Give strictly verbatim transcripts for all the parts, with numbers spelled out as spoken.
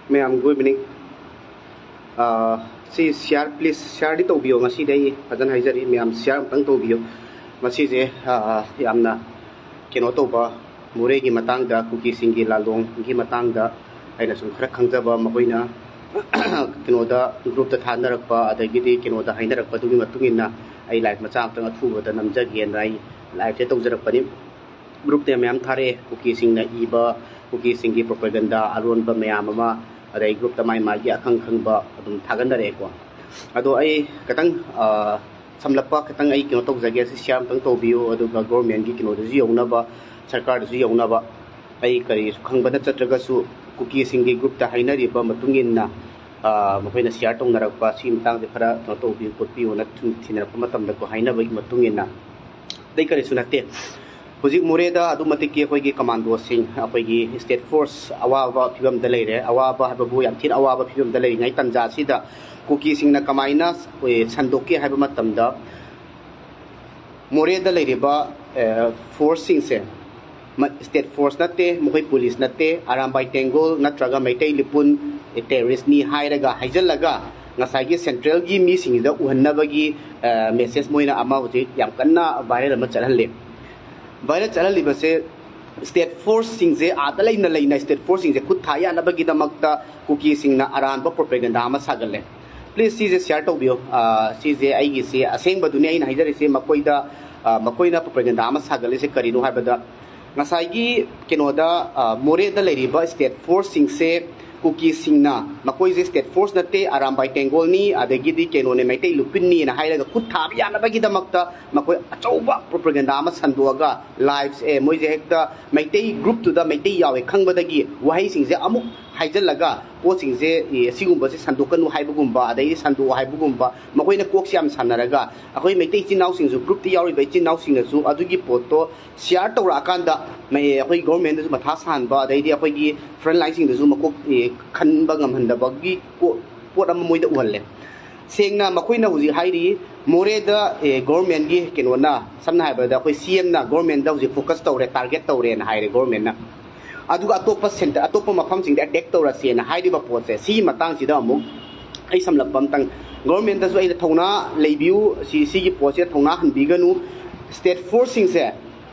ꯃꯌꯥꯝ, good evening. ꯑꯥ, ꯁꯤ share, please shareꯗꯤ ꯇꯧꯕꯤꯌꯣ꯫ ꯉꯁꯤꯗꯤ ꯑꯩ ꯐꯖꯅ ꯍꯥꯏꯖꯔꯤ, ꯃꯌꯥꯝ share ꯑꯃꯨꯛꯇꯪ ꯇꯧꯕꯤꯌꯣ꯫ ꯃꯁꯤꯁꯦ, ꯑꯥ, ꯌꯥꯝꯅ ꯀꯩꯅꯣ ꯇꯧꯕ, ꯃꯣꯔꯦꯒꯤ ꯃꯇꯥꯡꯗ, ꯀꯨꯀꯤꯁꯤꯡꯒꯤ ꯂꯥꯂꯣꯡꯒꯤ ꯃꯇꯥꯡꯗ ꯑꯩꯅ ꯁꯨꯝ ꯈꯔ ꯈꯪꯖꯕ, ꯃꯈꯣꯏꯅ ꯀꯩꯅꯣꯗ, groupꯇ ꯊꯥꯅꯔꯛꯄ, ꯑꯗꯒꯤꯗꯤ ꯀꯩꯅꯣꯗ ꯍꯥꯏꯅꯔꯛꯄꯗꯨꯒꯤ ꯃꯇꯨꯡ ꯏꯟꯅ ꯑꯩ live ꯃꯆꯥ ꯑꯃꯇꯪ ꯑꯊꯨꯕꯗ ꯅꯝꯖꯒꯦꯅ ꯑꯩ liveꯁꯦ ꯇꯧꯖꯔꯛꯄꯅꯤ꯫ Groupꯇ ꯃꯌꯥꯝ ꯊꯥꯔꯛꯑꯦ, ꯀꯨꯀꯤꯁꯤꯡꯅ ꯏꯕ, ꯀꯨꯀꯤꯁꯤꯡꯒꯤ propaganda ꯑꯔꯣꯟꯕ ꯃꯌꯥꯝ ꯑꯃ, ꯑꯗꯩ groupꯇ ꯃꯥꯏ ꯃꯥꯒꯤ ꯑꯈꯪ ꯈꯪꯕ ꯑꯗꯨꯝ ꯊꯥꯒꯠꯅꯔꯛꯑꯦꯀꯣ꯫ ꯑꯗꯣ ꯑꯩ ꯈꯤꯇꯪ, ꯑ, ꯁꯝꯂꯞꯄ ꯈꯤꯇꯪ ꯑꯩ ꯀꯩꯅꯣ ꯇꯧꯖꯒꯦ, ꯁꯤ share ꯑꯝꯇꯪ ꯇꯧꯕꯤꯌꯨ, ꯑꯗꯨꯒ governmentꯀꯤ ꯀꯩꯅꯣꯗꯁꯨ ꯌꯧꯅꯕ, ꯁꯔꯀꯥꯔꯗꯁꯨ ꯌꯧꯅꯕ꯫ ꯑꯩ ꯀꯔꯤꯁꯨ ꯈꯪꯕ ꯅꯠꯆꯗ꯭ꯔꯒꯁꯨ ꯀꯨꯀꯤꯁꯤꯡꯒꯤ groupꯇ ꯍꯥꯏꯅꯔꯤꯕ ꯃꯇꯨꯡ ꯏꯟꯅ, ꯑ, ꯃꯈꯣꯏꯅ share ꯇꯧꯅꯔꯛꯄ ꯁꯤ ꯃꯇꯥꯡꯁꯦ ꯈꯔ ꯀꯩꯅꯣ ꯇꯧꯕꯤꯌꯨ ꯈꯣꯠꯄꯤꯌꯨꯅ ꯁꯨꯝ ꯊꯤꯅꯔꯛꯄ ꯃꯇꯝꯗꯀꯣ, ꯍꯥꯏꯅꯕꯒꯤ ꯃꯇꯨꯡ ꯏꯟꯅ꯫ ꯑꯇꯩ ꯀꯔꯤꯁꯨ ꯅꯠꯇꯦ꯫ ꯍꯧꯖꯤꯛ ꯃꯣꯔꯦꯗ ꯑꯗꯨꯛ ꯃꯇꯤꯛꯀꯤ ꯑꯩꯈꯣꯏꯒꯤ commandoꯁꯤꯡ, ꯑꯩꯈꯣꯏꯒꯤ state force ꯑꯋꯥꯕ ꯐꯤꯕꯝꯗ ꯂꯩꯔꯦ꯫ ꯑꯋꯥꯕ ꯍꯥꯏꯕꯕꯨ ꯌꯥꯝ ꯊꯤꯅ ꯑꯋꯥꯕ ꯐꯤꯕꯝꯗ ꯂꯩꯔꯤꯉꯩ ꯇꯥꯟꯖꯥꯁꯤꯗ ꯀꯨꯀꯤꯁꯤꯡꯅ ꯀꯃꯥꯏꯅ, ꯑꯦ, ꯁꯟꯗꯣꯛꯀꯦ ꯍꯥꯏꯕ ꯃꯇꯝꯗ, ꯃꯣꯔꯦꯗ ꯂꯩꯔꯤꯕ, ꯑꯦ, forceꯁꯤꯡꯁꯦ, ꯃ-, state force ꯅꯠꯇꯦ, ꯃꯈꯣꯏ police ꯅꯠꯇꯦ, ꯑꯔꯥꯝꯕꯥꯏ ꯇꯦꯡꯒꯣꯜ ꯅꯠꯇ꯭ꯔꯒ ꯃꯩꯇꯩ ꯂꯤꯄꯨꯟ, ꯑꯦ, terroristꯅꯤ ꯍꯥꯏꯔꯒ ꯍꯥꯏꯖꯤꯜꯂꯒ ꯉꯁꯥꯏꯒꯤ centralꯒꯤ ꯃꯤꯁꯤꯡꯁꯤꯗ ꯎꯍꯟꯅꯕꯒꯤ, ꯑꯦ, message ꯃꯣꯏꯅ ꯑꯃ ꯍꯧꯖꯤꯛ ꯌꯥꯝ ꯀꯟꯅ viral ꯑꯃ ꯆꯠꯍꯜꯂꯤ꯫ Viral ꯆꯠꯍꯜꯂꯤꯕꯁꯦ state forceꯁꯤꯡꯁꯦ, ꯑꯥꯗ ꯂꯩꯅ ꯂꯩꯅ state forceꯁꯤꯡꯁꯦ ꯈꯨꯠ ꯊꯥ ꯌꯥꯅꯕꯒꯤꯗꯃꯛꯇ ꯀꯨꯀꯤꯁꯤꯡꯅ ꯑꯔꯥꯟꯕ propaganda ꯑꯃ ꯁꯥꯒꯠꯂꯦ꯫ Please ꯁꯤꯁꯦ share ꯇꯧꯕꯤꯌꯨ꯫ ꯑ, ꯁꯤꯁꯦ ꯑꯩꯒꯤꯁꯦ ꯑꯁꯦꯡꯕꯗꯨꯅꯤ ꯑꯩꯅ ꯍꯥꯏꯖꯔꯤꯁꯦ꯫ ꯃꯈꯣꯏꯗ, ꯑ, ꯃꯈꯣꯏꯅ propaganda ꯑꯃ ꯁꯥꯒꯠꯂꯤꯁꯦ ꯀꯔꯤꯅꯣ ꯍꯥꯏꯕꯗ, ꯉꯁꯥꯏꯒꯤ ꯀꯩꯅꯣꯗ, ꯑ, ꯃꯣꯔꯦꯗ ꯂꯩꯔꯤꯕ state forceꯁꯤꯡꯁꯦ ꯀꯨꯀꯤꯁꯤꯡꯅ, ꯃꯈꯣꯏꯁꯦ state force ꯅꯠꯇꯦ, ꯑꯔꯥꯝꯕꯥꯏ ꯇꯦꯡꯒꯣꯜꯅꯤ, ꯑꯗꯒꯤꯗꯤ ꯀꯩꯅꯣꯅꯦ, ꯃꯩꯇꯩ ꯂꯨꯄꯤꯟꯅꯤꯅ ꯍꯥꯏꯔꯒ ꯈꯨꯠ ꯊꯥꯕ ꯌꯥꯅꯕꯒꯤꯗꯃꯛꯇ ꯃꯈꯣꯏ ꯑꯆꯧꯕ propaganda ꯑꯃ ꯁꯟꯗꯣꯛꯑꯒ, lives, ꯑꯦ, ꯃꯣꯏꯁꯦ ꯍꯦꯛꯇ ꯃꯩꯇꯩ groupꯇꯨꯗ ꯃꯩꯇꯩ ꯌꯥꯎꯋꯦ ꯈꯪꯕꯗꯒꯤ ꯋꯥꯍꯩꯁꯤꯡꯁꯦ ꯑꯃꯨꯛ ꯍꯥꯏꯖꯤꯜꯂꯒ, ꯄꯣꯠꯁꯤꯡꯁꯦ, ꯑꯦ, ꯑꯁꯤꯒꯨꯝꯕꯁꯦ ꯁꯟꯗꯣꯛꯀꯅꯨ ꯍꯥꯏꯕꯒꯨꯝꯕ, ꯑꯗꯩꯗꯤ ꯁꯟꯗꯣꯛꯑꯣ ꯍꯥꯏꯕꯒꯨꯝꯕ, ꯃꯈꯣꯏꯅ ꯀꯣꯛꯁꯦ ꯌꯥꯝ ꯁꯥꯟꯅꯔꯒ, ꯑꯩꯈꯣꯏ ꯃꯩꯇꯩ ꯏꯆꯤꯟ ꯏꯅꯥꯎꯁꯤꯡꯁꯨ, groupꯇ ꯌꯥꯎꯔꯤꯕ ꯏꯆꯤꯟ ꯏꯅꯥꯎꯁꯤꯡꯅꯁꯨ ꯑꯗꯨꯒꯤ ꯄꯣꯠꯇꯣ share ꯇꯧꯔꯛꯑꯀꯥꯟꯗ, ꯃꯩ-, ꯑꯩꯈꯣꯏ governmentꯗꯁꯨ ꯃꯊꯥ ꯁꯥꯍꯟꯕ, ꯑꯗꯩꯗꯤ ꯑꯩꯈꯣꯏꯒꯤ front lineꯁꯤꯡꯗꯁꯨ ꯃꯀꯣꯛ, ꯑꯦ, ꯈꯟꯕ ꯉꯝꯍꯟꯗꯕꯒꯤ ꯀꯣ-, ꯄꯣꯠ ꯑꯃ ꯃꯣꯏꯗ ꯎꯍꯜꯂꯦ꯫ ꯁꯦꯡꯅ ꯃꯈꯣꯏꯅ ꯍꯧꯖꯤꯛ ꯍꯥꯏꯔꯤ, ꯃꯣꯔꯦꯗ, ꯑꯦ, governmentꯀꯤ ꯀꯩꯅꯣꯅ, ꯁꯝꯅ ꯍꯥꯏꯔꯕꯗ ꯑꯩꯈꯣꯏ CMꯅ governmentꯗ ꯍꯧꯖꯤꯛ focus ꯇꯧꯔꯦ, target ꯇꯧꯔꯦꯅ ꯍꯥꯏꯔꯦ governmentꯅ꯫ ꯑꯗꯨꯒ ꯑꯇꯣꯞꯄ ꯁꯦꯟꯇꯔ, ꯑꯇꯣꯞꯄ ꯃꯐꯝꯁꯤꯡꯗ ꯑꯦꯇꯦꯛ ꯇꯧꯔꯁꯦꯅ ꯍꯥꯏꯔꯤꯕ ꯄꯣꯠꯁꯦ, ꯁꯤꯒꯤ ꯃꯇꯥꯡꯁꯤꯗ ꯑꯃꯨꯛ ꯑꯩ ꯁꯝꯂꯞꯄ ꯑꯝꯇꯪ, ꯒꯣꯔꯃꯦꯟꯗꯁꯨ ꯑꯩꯅ ꯊꯧꯅꯥ ꯂꯩꯕꯤꯌꯨ, ꯁꯤ, ꯁꯤꯒꯤ ꯄꯣꯠꯁꯦ ꯊꯧꯅꯥ ꯍꯟꯕꯤꯒꯅꯨ꯫ ꯁ꯭ꯇꯦꯠ ꯐꯣꯔꯁꯁꯤꯡꯁꯦ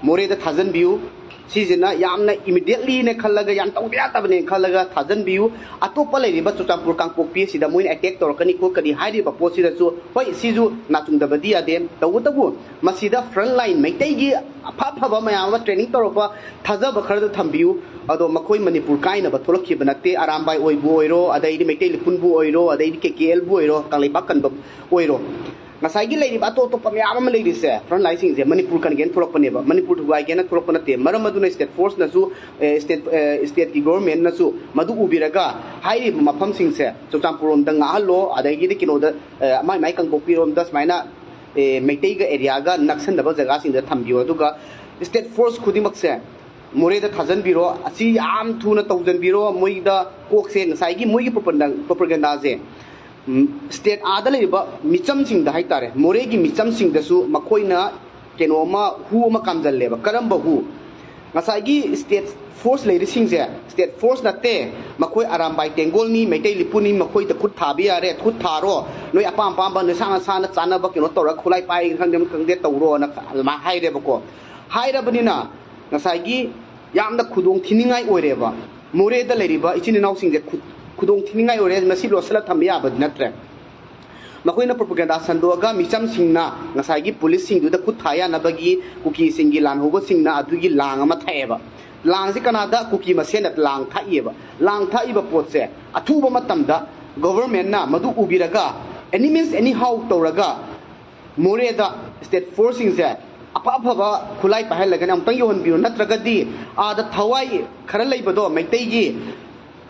ꯃꯣꯔꯦꯗ ꯊꯥꯖꯤꯟꯕꯤꯌꯨ꯫ ꯁꯤꯁꯤꯅ ꯌꯥꯝꯅ ꯏꯃꯤꯗꯤꯌꯦꯠꯂꯤꯅꯦ ꯈꯜꯂꯒ, ꯌꯥꯝ ꯇꯧꯕ ꯌꯥꯗꯕꯅꯦ ꯈꯜꯂꯒ ꯊꯥꯖꯤꯟꯕꯤꯌꯨ꯫ ꯑꯇꯣꯞꯄ ꯂꯩꯔꯤꯕ ꯆꯨꯔꯆꯥꯟꯄꯨꯔ, ꯀꯥꯡꯄꯣꯛꯄꯤ ꯑꯁꯤꯗ ꯃꯣꯏꯅ ꯑꯦꯇꯦꯛ ꯇꯧꯔꯛꯀꯅꯤ ꯈꯣꯠꯀꯅꯤ ꯍꯥꯏꯔꯤꯕ ꯄꯣꯠꯁꯤꯗꯁꯨ, ꯍꯣꯏ, ꯁꯤꯁꯨ ꯅꯥꯆꯨꯡꯗꯕꯗꯤ ꯌꯥꯗꯦ꯫ ꯇꯧꯕꯇꯕꯨ ꯃꯁꯤꯗ ꯐ꯭ꯔꯟ ꯂꯥꯏꯟ ꯃꯩꯇꯩꯒꯤ ꯑꯐ ꯑꯐꯕ ꯃꯌꯥꯝ ꯑꯃ ꯇ꯭ꯔꯦꯅꯤꯡ ꯇꯧꯔꯛꯄ ꯊꯥꯖꯕ ꯈꯔꯗ ꯊꯝꯕꯤꯌꯨ꯫ ꯑꯗꯣ ꯃꯈꯣꯏ ꯃꯅꯤꯄꯨꯔ ꯀꯥꯏꯅꯕ ꯊꯣꯛꯂꯛꯈꯤꯕ ꯅꯠꯇꯦ꯫ ꯑꯔꯥꯝꯕꯥꯏ ꯑꯣꯏꯕꯨ ꯑꯣꯏꯔꯣ, ꯑꯗꯩꯗꯤ ꯃꯩꯇꯩ ꯂꯤꯄꯨꯟꯕꯨ ꯑꯣꯏꯔꯣ, ꯑꯗꯩꯗꯤ ꯀꯦ ꯀꯦ ꯑꯦꯜꯕꯨ ꯑꯣꯏꯔꯣ, ꯀꯪꯂꯩꯄꯥꯛ ꯀꯟꯕ ꯑꯣꯏꯔꯣ, ꯉꯁꯥꯏꯒꯤ ꯂꯩꯔꯤꯕ ꯑꯇꯣꯞ ꯑꯇꯣꯞꯄ ꯃꯌꯥꯝ ꯑꯃ ꯂꯩꯔꯤꯁꯦ, ꯐ꯭ꯔꯟ ꯂꯥꯏꯟꯁꯤꯡꯁꯦ ꯃꯅꯤꯄꯨꯔ ꯀꯟꯒꯦꯅ ꯊꯣꯛꯂꯛꯄꯅꯦꯕ, ꯃꯅꯤꯄꯨꯔ ꯊꯨꯒꯥꯏꯒꯦꯅ ꯊꯣꯛꯂꯛꯄ ꯅꯠꯇꯦ꯫ ꯃꯔꯝ ꯑꯗꯨꯅ ꯁ꯭ꯇꯦꯠ ꯐꯣꯔꯁꯅꯁꯨ, ꯑꯦ, ꯁ꯭ꯇꯦꯠ, ꯑꯦ, ꯁ꯭ꯇꯦꯠꯀꯤ ꯒꯣꯔꯃꯦꯟꯅꯁꯨ ꯃꯗꯨ ꯎꯕꯤꯔꯒ ꯍꯥꯏꯔꯤꯕ ꯃꯐꯝꯁꯤꯡꯁꯦ ꯆꯨꯔꯆꯥꯟꯄꯨꯔ ꯂꯣꯝꯗ ꯉꯥꯛꯍꯜꯂꯣ, ꯑꯗꯒꯤꯗꯤ ꯀꯩꯅꯣꯗ, ꯑꯦ, ꯃꯥꯏ ꯃꯥꯏ ꯀꯥꯡꯄꯣꯛꯄꯤ ꯔꯣꯝꯗ ꯁꯨꯃꯥꯏꯅ, ꯑꯦ, ꯃꯩꯇꯩꯒ ꯑꯦꯔꯤꯌꯥꯒ ꯅꯛꯁꯟꯅꯕ ꯖꯒꯥꯁꯤꯡꯗ ꯊꯝꯕꯤꯌꯣ꯫ ꯑꯗꯨꯒ ꯁ꯭ꯇꯦꯠ ꯐꯣꯔꯁ ꯈꯨꯗꯤꯡꯃꯛꯁꯦ ꯃꯣꯔꯦꯗ ꯊꯥꯖꯤꯟꯕꯤꯔꯣ꯫ ꯑꯁꯤ ꯌꯥꯝ ꯊꯨꯅ ꯇꯧꯁꯤꯟꯕꯤꯔꯣ꯫ ꯃꯣꯏꯗ ꯀꯣꯛꯁꯦ ꯉꯁꯥꯏꯒꯤ ꯃꯣꯏꯒꯤ ꯄ꯭ꯔꯣꯄꯒꯦꯟꯗꯥꯁꯦ ꯁ꯭ꯇꯦꯠ ꯑꯥꯗ ꯂꯩꯔꯤꯕ ꯃꯤꯆꯝꯁꯤꯡꯗ ꯍꯥꯏꯇꯥꯔꯦ, ꯃꯣꯔꯦꯒꯤ ꯃꯤꯆꯝꯁꯤꯡꯗꯁꯨ ꯃꯈꯣꯏꯅ ꯀꯩꯅꯣ ꯑꯃ, ꯍꯨ ꯑꯃ ꯀꯥꯝꯖꯜꯂꯦꯕ꯫ ꯀꯔꯝꯕ ꯍꯨ? ꯉꯁꯥꯏꯒꯤ ꯁ꯭ꯇꯦꯠ ꯐꯣꯔꯁ ꯂꯩꯔꯤꯁꯤꯡꯁꯦ ꯁ꯭ꯇꯦꯠ ꯐꯣꯔꯁ ꯅꯠꯇꯦ, ꯃꯈꯣꯏ ꯑꯔꯥꯝꯕꯥꯏ ꯇꯦꯡꯒꯣꯜꯅꯤ, ꯃꯩꯇꯩ ꯂꯤꯄꯨꯅꯤ, ꯃꯈꯣꯏꯗ ꯈꯨꯠ ꯊꯥꯕ ꯌꯥꯔꯦ, ꯈꯨꯠ ꯊꯥꯔꯣ, ꯅꯣꯏ ꯑꯄꯥꯝ ꯑꯄꯥꯝꯕ ꯅꯁꯥ ꯅꯁꯥꯅ ꯆꯥꯅꯕ ꯀꯩꯅꯣ ꯇꯧꯔꯒ ꯈꯨꯠꯂꯥꯏ ꯄꯥꯏ ꯈꯪꯗꯦ ꯑꯃ ꯈꯪꯗꯦ ꯇꯧꯔꯣꯅ ꯑꯗꯨꯃꯥꯏꯅ ꯍꯥꯏꯔꯦꯕꯀꯣ꯫ ꯍꯥꯏꯔꯕꯅꯤꯅ ꯉꯁꯥꯏꯒꯤ ꯌꯥꯝꯅ ꯈꯨꯗꯣꯡ ꯊꯤꯅꯤꯡꯉꯥꯏ ꯑꯣꯏꯔꯦꯕ꯫ ꯃꯣꯔꯦꯗ ꯂꯩꯔꯤꯕ ꯏꯆꯤꯟ ꯏꯅꯥꯎꯁꯤꯡꯁꯦ ꯈꯨ-, ꯈꯨꯗꯣꯡ ꯊꯤꯅꯤꯡꯉꯥꯏ ꯑꯣꯏꯔꯦ, ꯃꯁꯤ ꯂꯣꯠꯁꯤꯜꯂ ꯊꯝꯕ ꯌꯥꯕꯗꯤ ꯅꯠꯇ꯭ꯔꯦ꯫ ꯃꯈꯣꯏꯅ ꯄ꯭ꯔꯣꯄꯒꯦꯟꯗꯥ ꯁꯟꯗꯣꯛꯑꯒ ꯃꯤꯆꯝꯁꯤꯡꯅ ꯉꯁꯥꯏꯒꯤ ꯄꯨꯂꯤꯁꯁꯤꯡꯗꯨꯗ ꯈꯨꯠ ꯊꯥ ꯌꯥꯅꯕꯒꯤ ꯀꯨꯀꯤꯁꯤꯡꯒꯤ ꯂꯥꯟꯍꯧꯕꯁꯤꯡꯅ ꯑꯗꯨꯒꯤ ꯂꯥꯡ ꯑꯃ ꯊꯥꯛꯑꯦꯕ꯫ ꯂꯥꯡꯁꯤ ꯀꯅꯥꯗ? ꯀꯨꯀꯤ ꯃꯁꯦꯟꯅ ꯂꯥꯡ ꯊꯥꯛꯏꯑꯕ꯫ ꯂꯥꯡ ꯊꯥꯛꯏꯕ ꯄꯣꯠꯁꯦ ꯑꯊꯨꯕ ꯃꯇꯝꯗ ꯒꯣꯚꯔꯃꯦꯟꯅ ꯃꯗꯨ ꯎꯕꯤꯔꯒ any means anyhow ꯇꯧꯔꯒ ꯃꯣꯔꯦꯗ ꯁ꯭ꯇꯦꯠ ꯐꯣꯔꯁꯁꯤꯡꯁꯦ ꯑꯐ ꯑꯐꯕ ꯈꯨꯠꯂꯥꯏ ꯄꯥꯏꯍꯜꯂꯒꯅꯤ ꯑꯃꯨꯛꯇꯪ ꯌꯧꯍꯟꯕꯤꯌꯨ, ꯅꯠꯇ꯭ꯔꯒꯗꯤ ꯑꯥꯗ ꯊꯋꯥꯏ ꯈꯔ ꯂꯩꯕꯗꯣ, ꯃꯩꯇꯩꯒꯤ,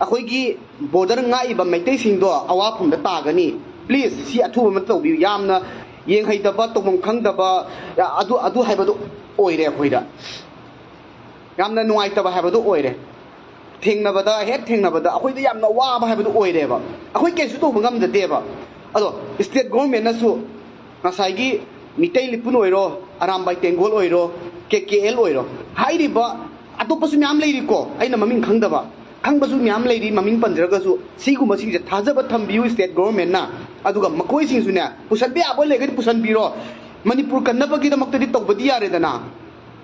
ꯑꯩꯈꯣꯏꯒꯤ ꯕꯣꯔꯗꯔ ꯉꯥꯛꯏꯕ ꯃꯩꯇꯩꯁꯤꯡꯗꯣ ꯑꯋꯥꯐꯝꯗ ꯇꯥꯒꯅꯤ꯫ ꯄ꯭ꯂꯤꯖ, ꯁꯤ ꯑꯊꯨꯕ ꯑꯃ ꯇꯧꯕꯤꯌꯨ꯫ ꯌꯥꯝꯅ ꯌꯦꯡꯍꯩꯗꯕ, ꯇꯧꯐꯝ ꯈꯪꯗꯕ, ꯑꯗꯨ, ꯑꯗꯨ ꯍꯥꯏꯕꯗꯣ ꯑꯣꯏꯔꯦ ꯑꯩꯈꯣꯏꯗ꯫ ꯌꯥꯝꯅ ꯅꯨꯡꯉꯥꯏꯇꯕ ꯍꯥꯏꯕꯗꯨ ꯑꯣꯏꯔꯦ꯫ ꯊꯦꯡꯅꯕꯗ, ꯍꯦꯛ ꯊꯦꯡꯅꯕꯗ ꯑꯩꯈꯣꯏꯗ ꯌꯥꯝꯅ ꯋꯥꯕ ꯍꯥꯏꯕꯗꯨ ꯑꯣꯏꯔꯦꯕ꯫ ꯑꯩꯈꯣꯏ ꯀꯩꯁꯨ ꯇꯧꯕ ꯉꯝꯖꯗꯦꯕ꯫ ꯑꯗꯣ ꯁ꯭ꯇꯦꯠ ꯒꯣꯔꯃꯦꯟꯅꯁꯨ ꯉꯁꯥꯏꯒꯤ ꯃꯤꯇꯩ ꯂꯤꯄꯨꯟ ꯑꯣꯏꯔꯣ, ꯑꯔꯥꯝꯕꯥꯏ ꯇꯦꯡꯒꯣꯜ ꯑꯣꯏꯔꯣ, ꯀꯦ ꯀꯦ ꯑꯦꯜ ꯑꯣꯏꯔꯣ, ꯍꯥꯏꯔꯤꯕ ꯑꯇꯣꯞꯄꯁꯨ ꯃꯌꯥꯝ ꯂꯩꯔꯤꯀꯣ, ꯑꯩꯅ ꯃꯃꯤꯡ ꯈꯪꯗꯕ, ꯈꯪꯕꯁꯨ ꯃꯌꯥꯝ ꯂꯩꯔꯤ, ꯃꯃꯤꯡ ꯄꯟꯖꯔꯒꯁꯨ꯫ ꯁꯤꯒꯨꯝꯕꯁꯤꯡꯁꯦ ꯊꯥꯖꯕ ꯊꯝꯕꯤꯌꯨ state government ꯅ꯫ ꯑꯗꯨꯒ ꯃꯈꯣꯏꯁꯤꯡꯁꯨꯅꯦ, ꯄꯨꯁꯟꯕ ꯌꯥꯕ ꯂꯩꯔꯒꯗꯤ ꯄꯨꯁꯟꯕꯤꯔꯣ꯫ ꯃꯅꯤꯄꯨꯔ ꯀꯟꯅꯕꯒꯤꯗꯃꯛꯇꯗꯤ ꯇꯧꯕꯗꯤ ꯌꯥꯔꯦꯗꯅ꯫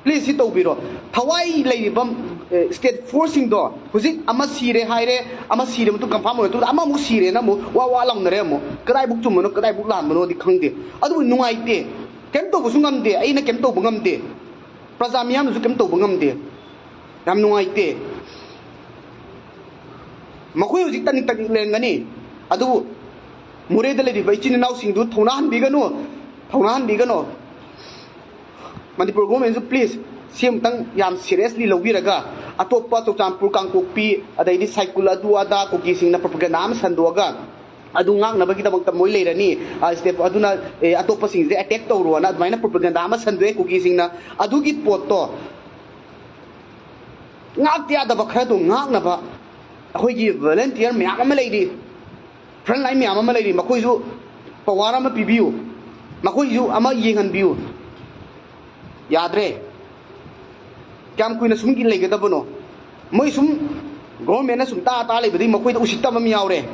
Please, ꯁꯤ ꯇꯧꯕꯤꯔꯣ꯫ ꯊꯋꯥꯏ ꯂꯩꯔꯤꯕ, ꯑꯦ, state force ꯁꯤꯡꯗꯣ, ꯍꯧꯖꯤꯛ ꯑꯃ ꯁꯤꯔꯦ ꯍꯥꯏꯔꯦ, ꯑꯃ ꯁꯤꯔꯦ ꯃꯇꯨꯡ confirm ꯑꯣꯏꯔ ꯃꯇꯨꯡꯗ ꯑꯃꯃꯨꯛ ꯁꯤꯔꯦꯅ ꯑꯃꯨꯛ ꯋꯥ ꯋꯥ ꯂꯥꯎꯅꯔꯦ ꯑꯃꯨꯛ꯫ ꯀꯗꯥꯏꯕꯨꯛ ꯆꯨꯝꯕꯅꯣ, ꯀꯗꯥꯏꯕꯨꯛ ꯂꯥꯟꯕꯅꯣꯗꯤ ꯈꯪꯗꯦ꯫ ꯑꯗꯨꯕꯨ ꯅꯨꯡꯉꯥꯏꯇꯦ꯫ ꯀꯩꯝ ꯇꯧꯕꯁꯨ ꯉꯝꯗꯦ, ꯑꯩꯅ ꯀꯩꯝ ꯇꯧꯕ ꯉꯝꯗꯦ꯫ ꯄ꯭ꯔꯖꯥ ꯃꯤꯌꯥꯝꯅꯁꯨ ꯀꯩꯝ ꯇꯧꯕ ꯉꯝꯗꯦ꯫ ꯌꯥꯝ ꯅꯨꯡꯉꯥꯏꯇꯦ꯫ ꯃꯈꯣꯏ ꯍꯧꯖꯤꯛ ꯇꯅꯤꯛ ꯇꯅꯤꯛ ꯂꯩꯔꯝꯒꯅꯤ, ꯑꯗꯨꯕꯨ ꯃꯣꯔꯦꯗ ꯂꯩꯔꯤꯕ ꯏꯆꯤꯟ ꯏꯅꯥꯎꯁꯤꯡꯗꯨ ꯊꯧꯅꯥ ꯍꯟꯕꯤꯒꯅꯨ, ꯊꯧꯅꯥ ꯍꯟꯕꯤꯒꯅꯨ꯫ ꯃꯅꯤꯄꯨꯔ government ꯁꯨ please ꯁꯤ ꯑꯃꯨꯛꯇꯪ ꯌꯥꯝ seriously ꯂꯧꯕꯤꯔꯒ, ꯑꯇꯣꯞꯄ ꯆꯨꯔꯆꯥꯟꯄꯨꯔ, ꯀꯥꯡꯄꯣꯛꯄꯤ, ꯑꯗꯩꯗꯤ ꯁꯥꯏꯀꯨꯜ, ꯑꯗꯨ ꯑꯗꯥ ꯀꯨꯀꯤꯁꯤꯡꯅ propaganda ꯑꯃ ꯁꯟꯗꯣꯛꯑꯒ, ꯑꯗꯨ ꯉꯥꯛꯅꯕꯒꯤꯗꯃꯛꯇ ꯃꯣꯏ ꯂꯩꯔꯅꯤ, ꯑ, state ꯑꯗꯨꯅ, ꯑꯦ, ꯑꯇꯣꯞꯄꯁꯤꯡꯁꯦ attack ꯇꯧꯔꯣꯅ ꯑꯗꯨꯃꯥꯏꯅ propaganda ꯑꯃ ꯁꯟꯗꯣꯛꯑꯦ ꯀꯨꯀꯤꯁꯤꯡꯅ꯫ ꯑꯗꯨꯒꯤ ꯄꯣꯠꯇꯣ ꯉꯥꯛꯇ ꯌꯥꯗꯕ ꯈꯔꯗꯣ ꯉꯥꯛꯅꯕ ꯑꯩꯈꯣꯏꯒꯤ volunteer ꯃꯌꯥꯝ ꯑꯃ ꯂꯩꯔꯤ, front line ꯃꯌꯥꯝ ꯑꯃ ꯂꯩꯔꯤ, ꯃꯈꯣꯏꯁꯨ power ꯑꯃ ꯄꯤꯕꯤꯌꯨ, ꯃꯈꯣꯏꯁꯨ ꯑꯃ ꯌꯦꯡꯍꯟꯕꯤꯌꯨ꯫ ꯌꯥꯗ꯭ꯔꯦ꯫ ꯀꯌꯥꯝ ꯀꯨꯏꯅ ꯁꯨꯝ ꯂꯩꯒꯗꯕꯅꯣ? ꯃꯣꯏ ꯁꯨꯝ government ꯅ ꯁꯨꯝ ꯇꯥ ꯇꯥ ꯂꯩꯕꯗꯒꯤ ꯃꯈꯣꯏꯗ ꯎꯁꯤꯠꯇꯕ ꯑꯃ ꯌꯥꯎꯔꯦ꯫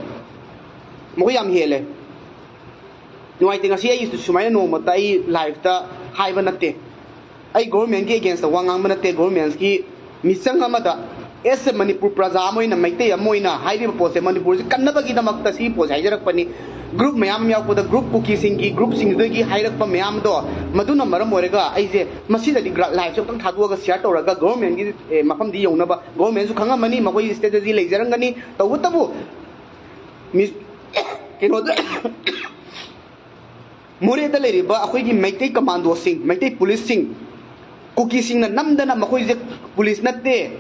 ꯃꯈꯣꯏ ꯌꯥꯝ ꯍꯦꯜꯂꯦ꯫ ꯅꯨꯡꯉꯥꯏꯇꯦ, ꯉꯁꯤ ꯑꯩ ꯁꯨꯃꯥꯏꯅ ꯅꯣꯡꯃꯇ ꯑꯩ live ꯇ ꯍꯥꯏꯕ ꯅꯠꯇꯦ꯫ ꯑꯩ government ꯀꯤ against ꯇ ꯋꯥ ꯉꯥꯡꯕ ꯅꯠꯇꯦ, government ꯀꯤ ꯃꯤꯆꯪ ꯑꯃꯗ, as a ꯃꯅꯤꯄꯨꯔ ꯄ꯭ꯔꯖꯥ ꯑꯃ ꯑꯣꯏꯅ, ꯃꯩꯇꯩ ꯑꯃ ꯑꯣꯏꯅ ꯍꯥꯏꯔꯤꯕ ꯄꯣꯠꯁꯦ, ꯃꯅꯤꯄꯨꯔꯁꯦ ꯀꯟꯅꯕꯒꯤꯗꯃꯛꯇ ꯁꯤꯒꯤ ꯄꯣꯠꯁꯦ ꯍꯥꯏꯖꯔꯛꯄꯅꯤ꯫ Group ꯃꯌꯥꯝ ꯑꯃ ꯌꯥꯎꯔꯛꯄꯗ, group ꯀꯨꯀꯤꯁꯤꯡꯒꯤ group ꯁꯤꯡꯗꯨꯗꯒꯤ ꯍꯥꯏꯔꯛꯄ ꯃꯌꯥꯝꯗꯣ, ꯃꯗꯨꯅ ꯃꯔꯝ ꯑꯣꯏꯔꯒ ꯑꯩꯁꯦ ꯃꯁꯤꯗꯗꯤ ꯒ꯭ꯔꯥ-, live ꯁꯦ ꯑꯃꯨꯛꯇꯪ ꯊꯥꯗꯣꯛꯑꯒ share ꯇꯧꯔꯒ government ꯀꯤ, ꯑꯦ, ꯃꯐꯝꯗꯤ ꯌꯧꯅꯕ, government ꯁꯨ ꯈꯪꯉꯝꯃꯅꯤ, ꯃꯈꯣꯏꯒꯤ strategy ꯂꯩꯖꯔꯝꯒꯅꯤ꯫ ꯇꯧꯕꯇꯕꯨ ꯃꯤ-, ꯀꯩꯅꯣꯗ, ꯃꯣꯔꯦꯗ ꯂꯩꯔꯤꯕ ꯑꯩꯈꯣꯏꯒꯤ ꯃꯩꯇꯩ commando ꯁꯤꯡ, ꯃꯩꯇꯩ police ꯁꯤꯡ, ꯀꯨꯀꯤꯁꯤꯡꯅ ꯅꯝꯗꯅ ꯃꯈꯣꯏꯁꯦ police ꯅꯠꯇꯦ,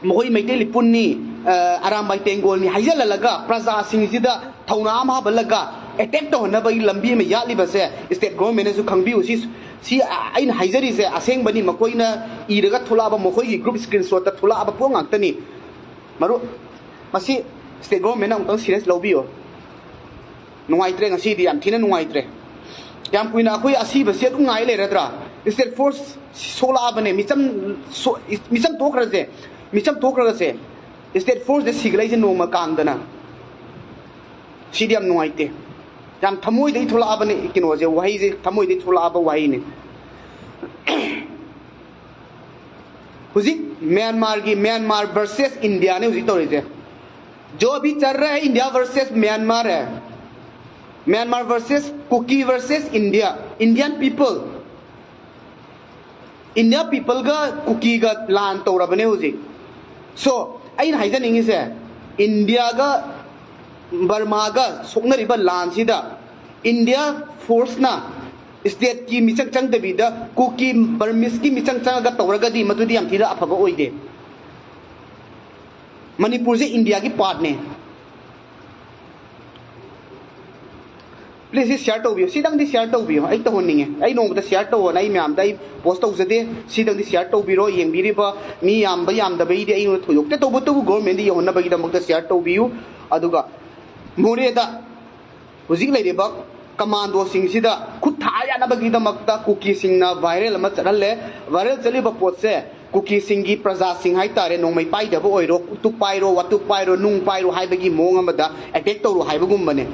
ꯃꯈꯣꯏ ꯃꯩꯇꯩ ꯂꯤꯄꯨꯟꯅꯤ, ꯑ, ꯑꯔꯥꯝꯕꯥꯏ ꯇꯦꯡꯒꯣꯜꯅꯤ ꯍꯥꯏꯖꯜꯍꯜꯂꯒ ꯄ꯭ꯔꯖꯥꯁꯤꯡꯁꯤꯗ ꯊꯧꯅꯥ ꯑꯃ ꯍꯥꯞꯍꯜꯂꯒ attack ꯇꯧꯍꯟꯅꯕꯒꯤ ꯂꯝꯕꯤ ꯑꯃ ꯌꯥꯠꯂꯤꯕꯁꯦ state government ꯅꯁꯨ ꯈꯪꯕꯤꯌꯨ꯫ ꯁꯤ, ꯁꯤ ꯑꯩꯅ ꯍꯥꯏꯖꯔꯤꯁꯦ ꯑꯁꯦꯡꯕꯅꯤ, ꯃꯈꯣꯏꯅ ꯏꯔꯒ ꯊꯣꯛꯂꯛꯑꯕ, ꯃꯈꯣꯏꯒꯤ group screenshot ꯇ ꯊꯣꯛꯂꯛꯑꯕ ꯄꯣꯠ ꯉꯥꯛꯇꯅꯤ꯫ ꯃꯔꯨꯞ, ꯃꯁꯤ state government ꯅ ꯑꯃꯨꯛꯇꯪ serious ꯂꯧꯕꯤꯌꯨ꯫ ꯅꯨꯡꯉꯥꯏꯇ꯭ꯔꯦ, ꯉꯁꯤꯗꯤ ꯌꯥꯝ ꯊꯤꯅ ꯅꯨꯡꯉꯥꯏꯇ꯭ꯔꯦ꯫ ꯀꯌꯥꯝ ꯀꯨꯏꯅ ꯑꯩꯈꯣꯏ ꯑꯁꯤꯕꯁꯤ ꯑꯗꯨꯝ ꯉꯥꯏ ꯂꯩꯔꯗ꯭ꯔꯥ? State force ꯁꯣꯛꯂꯛꯑꯕꯅꯦ꯫ ꯃꯤꯆꯝ ꯁꯣ-, ꯃꯤꯆꯝ ꯊꯣꯛꯈ꯭ꯔꯁꯦ, ꯃꯤꯆꯝ ꯊꯣꯛꯈ꯭ꯔꯒꯁꯦ, state force ꯁꯤꯒꯠꯂꯛꯏꯁꯦ ꯅꯣꯡꯃ ꯀꯥꯡꯗꯅ꯫ ꯁꯤꯗꯤ ꯌꯥꯝ ꯅꯨꯡꯉꯥꯏꯇꯦ꯫ ꯌꯥꯝ ꯊꯃꯣꯏꯗꯒꯤ ꯊꯣꯛꯂꯛꯑꯕꯅꯦ ꯀꯩꯅꯣꯁꯦ, ꯋꯥꯍꯩꯁꯦ ꯊꯃꯣꯏꯗꯒꯤ ꯊꯣꯛꯂꯛꯑꯕ ꯋꯥꯍꯩꯅꯦ꯫ ꯍꯧꯖꯤꯛ ꯃ꯭ꯌꯥꯟꯃꯥꯔꯒꯤ, ꯃ꯭ꯌꯥꯟꯃꯥꯔ versus India ꯅꯦ ꯍꯧꯖꯤꯛ ꯇꯧꯔꯤꯁꯦ꯫ जो भी चल रहा है, India versus Myanmar है। Myanmar versus Kuki versus India, Indian people, India people ꯒ ꯀꯨꯀꯤꯒ ꯂꯥꯟ ꯇꯧꯔꯕꯅꯦ ꯍꯧꯖꯤꯛ꯫ So ꯑꯩꯅ ꯍꯥꯏꯖꯅꯤꯡꯉꯤꯁꯦ, ꯏꯟꯗꯤꯌꯥꯒ ꯕꯔꯃꯥꯒ ꯁꯣꯛꯅꯔꯤꯕ ꯂꯥꯟꯁꯤꯗ India force ꯅ state ꯀꯤ ꯃꯤꯆꯪ ꯆꯪꯗꯕꯤꯗ ꯀꯨꯀꯤ ꯕꯔꯃꯤꯁꯀꯤ ꯃꯤꯆꯪ ꯆꯪꯉꯒ ꯇꯧꯔꯒꯗꯤ ꯃꯗꯨꯗꯤ ꯌꯥꯝ ꯊꯤꯅ ꯑꯐꯕ ꯑꯣꯏꯗꯦ꯫ ꯃꯅꯤꯄꯨꯔꯁꯦ ꯏꯟꯗꯤꯌꯥꯒꯤ part ꯅꯦ꯫ Please ꯁꯤ share ꯇꯧꯕꯤꯌꯨ, ꯁꯤꯗꯪꯗꯤ share ꯇꯧꯕꯤꯌꯨ꯫ ꯑꯩ ꯇꯧꯍꯟꯅꯤꯡꯉꯦ, ꯑꯩ ꯅꯣꯡꯃꯗ share ꯇꯧꯑꯣꯅ ꯑꯩ ꯃꯌꯥꯝꯗ ꯑꯩ post ꯇꯧꯖꯗꯦ꯫ ꯁꯤꯗꯪꯗꯤ share ꯇꯧꯕꯤꯔꯣ꯫ ꯌꯦꯡꯕꯤꯔꯤꯕ ꯃꯤ ꯌꯥꯝꯕ ꯌꯥꯝꯗꯕꯩꯗꯤ ꯑꯩꯉꯣꯟꯗ ꯊꯣꯏꯗꯣꯛꯇꯦ, ꯇꯧꯕꯇꯕꯨ government ꯗ ꯌꯧꯍꯟꯅꯕꯒꯤꯗꯃꯛꯇ share ꯇꯧꯕꯤꯌꯨ꯫ ꯑꯗꯨꯒ ꯃꯣꯔꯦꯗ ꯍꯧꯖꯤꯛ ꯂꯩꯔꯤꯕ commando ꯁꯤꯡꯁꯤꯗ ꯈꯨꯠ ꯊꯥ ꯌꯥꯅꯕꯒꯤꯗꯃꯛꯇ ꯀꯨꯀꯤꯁꯤꯡꯅ viral ꯑꯃ ꯆꯠꯍꯜꯂꯦ꯫ Viral ꯆꯠꯂꯤꯕ ꯄꯣꯠꯁꯦ ꯀꯨꯀꯤꯁꯤꯡꯒꯤ ꯄ꯭ꯔꯖꯥꯁꯤꯡ ꯍꯥꯏꯇꯥꯔꯦ, ꯅꯣꯡꯃꯩ ꯄꯥꯏꯗꯕ ꯑꯣꯏꯔꯣ, ꯎꯇꯨꯞ ꯄꯥꯏꯔꯣ, ꯋꯥꯇꯨꯞ ꯄꯥꯏꯔꯣ, ꯅꯨꯡ ꯄꯥꯏꯔꯣ ꯍꯥꯏꯕꯒꯤ ꯃꯑꯣꯡ ꯑꯃꯗ attack ꯇꯧꯔꯣ ꯍꯥꯏꯕꯒꯨꯝꯕꯅꯦ꯫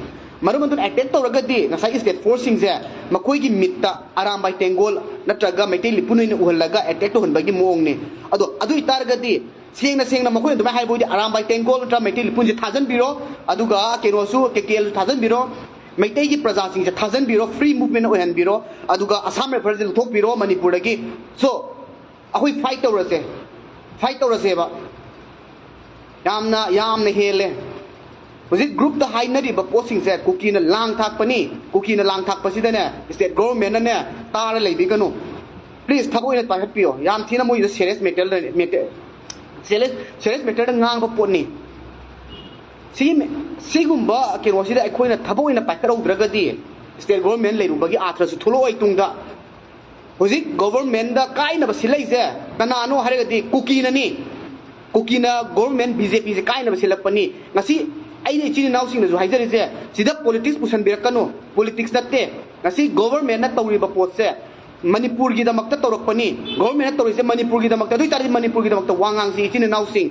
ꯃꯔꯝ ꯑꯗꯨꯅ attack ꯇꯧꯔꯒꯗꯤ ꯉꯁꯥꯏꯒꯤ state force ꯁꯤꯡꯁꯦ ꯃꯈꯣꯏꯒꯤ ꯃꯤꯠꯇ ꯑꯔꯥꯝꯕꯥꯏ ꯇꯦꯡꯒꯣꯜ ꯅꯠꯇ꯭ꯔꯒ ꯃꯩꯇꯩ ꯂꯤꯄꯨꯟ ꯑꯣꯏꯅ ꯎꯍꯜꯂꯒ attack ꯇꯧꯍꯟꯕꯒꯤ ꯃꯑꯣꯡꯅꯤ꯫ ꯑꯗꯣ ꯑꯗꯨ ꯑꯣꯏꯇꯥꯔꯒꯗꯤ ꯁꯦꯡꯅ ꯁꯦꯡꯅ ꯃꯈꯣꯏꯅ ꯑꯗꯨꯃꯥꯏꯅ ꯍꯥꯏꯕ ꯑꯣꯏꯗꯤ ꯑꯔꯥꯝꯕꯥꯏ ꯇꯦꯡꯒꯣꯜ ꯅꯠꯇ꯭ꯔꯒ ꯃꯩꯇꯩ ꯂꯤꯄꯨꯟꯁꯦ ꯊꯥꯖꯟꯕꯤꯔꯣ, ꯑꯗꯨꯒ ꯀꯩꯅꯣꯁꯨ, ꯀꯦ ꯀꯦ ꯑꯦꯜꯁꯨ ꯊꯥꯖꯟꯕꯤꯔꯣ, ꯃꯩꯇꯩꯒꯤ ꯄ꯭ꯔꯖꯥꯁꯤꯡꯁꯦ ꯊꯥꯖꯟꯕꯤꯔꯣ, free movement ꯑꯣꯏꯍꯟꯕꯤꯔꯣ, ꯑꯗꯨꯒ ꯑꯁꯥꯝ ꯔꯥꯏꯐꯜꯁꯦ ꯂꯧꯊꯣꯛꯄꯤꯔꯣ ꯃꯅꯤꯄꯨꯔꯗꯒꯤ꯫ So ꯑꯩꯈꯣꯏ fight ꯇꯧꯔꯁꯦ, fight ꯇꯧꯔꯁꯦꯕ꯫ ꯌꯥꯝꯅ, ꯌꯥꯝꯅ ꯍꯦꯜꯂꯦ꯫ ꯍꯧꯖꯤꯛ group ꯇ ꯍꯥꯏꯅꯔꯤꯕ ꯄꯣꯠꯁꯤꯡꯁꯦ ꯀꯨꯀꯤꯅ ꯂꯥꯡ ꯊꯥꯛꯄꯅꯤ, ꯀꯨꯀꯤꯅ ꯂꯥꯡ ꯊꯥꯛꯄꯁꯤꯗꯅꯦ state government ꯅꯅꯦ ꯇꯥꯔ ꯂꯩꯕꯤꯒꯅꯨ꯫ Please ꯊꯕꯛ ꯑꯣꯏꯅ ꯄꯥꯏꯈꯠꯄꯤꯌꯣ꯫ ꯌꯥꯝ ꯊꯤꯅ ꯃꯣꯏꯗ serious matter ꯂꯩ-, matter, serious, serious matter ꯗ ꯉꯥꯡꯕ ꯄꯣꯠꯅꯤ꯫ ꯁꯤꯒꯤ ꯃꯦ-, ꯁꯤꯒꯨꯝꯕ ꯀꯩꯅꯣꯁꯤꯗ ꯑꯩꯈꯣꯏꯅ ꯊꯕꯛ ꯑꯣꯏꯅ ꯄꯥꯏꯈꯠꯍꯧꯗ꯭ꯔꯒꯗꯤ state government ꯂꯩꯔꯨꯕꯒꯤ ꯑꯥꯊ꯭ꯔꯁꯨ ꯊꯣꯛꯂꯛꯑꯣꯏ ꯇꯨꯡꯗ꯫ ꯍꯧꯖꯤꯛ government ꯗ ꯀꯥꯏꯅꯕ ꯁꯤꯜꯂꯛꯏꯁꯦ ꯀꯅꯥꯅꯣ ꯍꯥꯏꯔꯒꯗꯤ ꯀꯨꯀꯤꯅꯅꯤ꯫ ꯀꯨꯀꯤꯅ government ꯕꯤ ꯖꯦ ꯄꯤ ꯁꯦ ꯀꯥꯏꯅꯕ ꯁꯤꯜꯂꯛꯄꯅꯤ꯫ ꯉꯁꯤ ꯑꯩꯅ ꯏꯆꯤꯟ ꯏꯅꯥꯎꯁꯤꯡꯅꯁꯨ ꯍꯥꯏꯖꯔꯤꯁꯦ, ꯁꯤꯗ politics ꯄꯨꯁꯟꯕꯤꯔꯛꯀꯅꯨ꯫ Politics ꯅꯠꯇꯦ꯫ ꯉꯁꯤ government ꯅ ꯇꯧꯔꯤꯕ ꯄꯣꯠꯁꯦ ꯃꯅꯤꯄꯨꯔꯒꯤꯗꯃꯛꯇ ꯇꯧꯔꯛꯄꯅꯤ, ꯒꯣꯕꯔꯃꯦꯟꯅ ꯇꯧꯔꯤꯁꯦ ꯃꯅꯤꯄꯨꯔꯒꯤꯗꯃꯛꯇ꯫ ꯑꯗꯨ ꯑꯣꯏꯇꯥꯔꯗꯤ ꯃꯅꯤꯄꯨꯔꯒꯤꯗꯃꯛꯇ ꯋꯥ ꯉꯥꯡꯁꯤ, ꯏꯆꯤꯟ ꯏꯅꯥꯎꯁꯤꯡ꯫